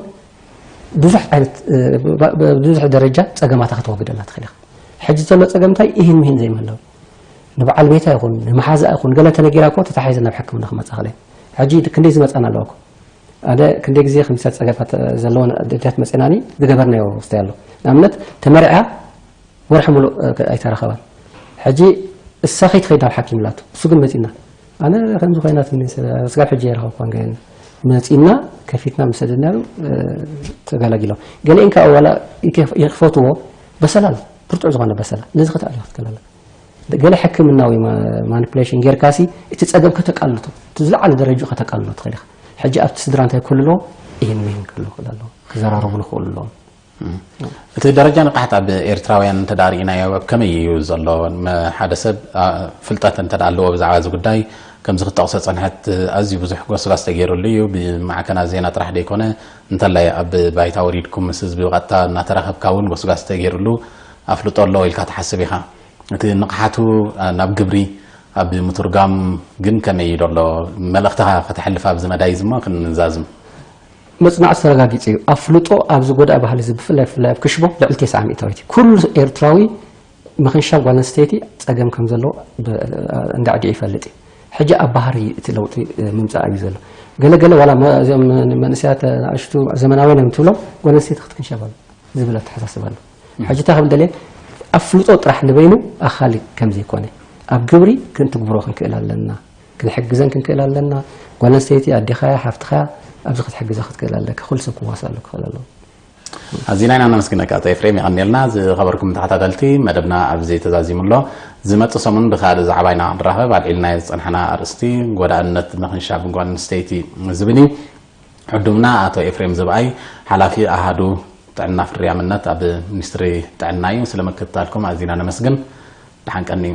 ብዙሕ ዓይነት ብዙሕ ደረጃ ፀገማታ ከተወግደላ ትኽእል ኢኻ ሕጂ ዘሎ ፀገም እንታይ ኢሂን ምሂን ዘይምህላው ንበዓል ቤታ ይኹን ንመሓዛ ይኹን ገለ ተነጊራ እኮ ተታሒዘ ናብ ሕክምና ክመፃ ክእል ሕጂ ክንደይ ዝመፃና ኣለዋ እኮ ኣደ ክንደይ ግዜ ከምዚታት ፀገማት ዘለወን ኣዴታት መፂናኒ ዝገበርናዮ ክስታይ ኣሎ ንኣብነት ተመርዕያ ወርሒ ሙሉእ ኣይተረኸባን ሕጂ እሳ ከይትኸይድ ናብ ሓኪም ኢላቶ እሱ ግን መፂና ኣነ ከምዚ ኮይናትኒ ስጋብ ሕጂ ኣይረኸብኳን ገይና መፂና ከፊትና ምስ ሰደድናሉ ተገላጊሎም ገሊአን ከዓ ዋላ ይክፈትዎ በሰላ ኣሎ ብርቱዕ ዝኾነ በሰላ ነዚ ከተኣልዮ ክትክእል ኣለካ ገለ ሕክምናዊ ማኒፕሌሽን ጌርካሲ እቲ ፀገም ከተቃልቶ እቲ ዝለዓለ ደረጅኡ ከተቃልሎ ትኽእል ኢኻ ሕጂ ኣብቲ ስድራ እንታይ ክህሉ ኣለዎ ይህን ምሂን ክህሉ ክእል ኣለዎ ክዘራረቡ ንኽእሉ ኣለዎም እቲ ደረጃ ንቕሓት ኣብ ኤርትራውያን እንተ ርኢናዮ ኣብ ከመይ እዩ ዘሎ ሓደ ሰብ ፍልጠት እንተ ኣለዎ ብዛዕባ እዚ ጉዳይ ከምዚ ክጠቕሶ ጸንሐት ኣዝዩ ብዙሕ ጎስጓስ ተገይሩሉ እዩ ብማዕከናት ዜና ጥራሕ ደይኮነ እንተላይ ኣብ ባይታ ወሪድኩም ምስ ህዝቢ ብቐጥታ እናተራኸብካ እውን ጎስጓስ ተገይሩሉ ኣፍልጦ ኣለዎ ኢልካ ትሓስብ ኢኻ እቲ ንቕሓቱ ናብ ግብሪ ኣብ ምትርጓም ግን ከመይ እዩ ዘሎ መልእኽትኻ ከተሕልፍ ኣብዚ መዳይ እዚ እሞ ክንዛዝም መፅናዕቲ ተረጋጊፁ እዩ ኣፍልጦ ኣብዚ ጎዳኢ ባህሊ እዚ ብፍላይ ብፍላይ ኣብ ክሽቦ ልዕሊ ተስዓ ሚእታዊት እዩ ኩሉ ኤርትራዊ ምኽንሻብ ጓል ኣንስተይቲ ፀገም ከም ዘለዎ እንዳዕዲዑ ይፈልጥ እዩ ሕጂ ኣብ ባህሪ እቲ ለውጢ ምምፃእ እዩ ዘሎ ገለገለ ዋላ እዚኦም መንእሰያት ኣሽቱ ዘመናውያን እዮም ትብሎም ጓል ኣንስተይቲ ክትክንሸብ ኣሎ ዝብል ኣተሓሳስብ ኣሎ ሕጂ እንታይ ከም ደልየ ኣፍልጦ ጥራሕ ንበይኑ ኣኻሊ ከም ዘይኮነ ኣብ ግብሪ ክንትግብሮ ክንክእል ኣለና ክንሕግዘን ክንክእል ኣለና ጓል ኣንስተይቲ ኣዴኻያ ሓፍትኻያ ኣብዚ ክትሕግዛ ክትክእል ኣለካ ኩሉ ሰብ ክዋሳ ኣሎ ክኽእል ኣለዎ ኣዚና ኢና ነመስግነካ ኣቶ ኤፍሬም የቐንየልና ዝኸበርኩም ተኸታተልቲ መደብና ኣብዚ ተዛዚሙ ኣሎ ዝመፅእ ሰሙን ብካልእ ዛዕባ ኢና ክንራኸብ ኣልዒልናዮ ዝፀናሕና ኣርእስቲ ጎዳእነት ምኽንሻብ ጓል ኣንስተይቲ ዝብል እዩ ዕዱምና ኣቶ ኤፍሬም ዝብኣይ ሓላፊ ኣሃዱ ጥዕና ፍርያምነት ኣብ ሚኒስትሪ ጥዕና እዩ ስለ ምክትታልኩም ኣዚና ነመስግን ደሓን ቀንዩ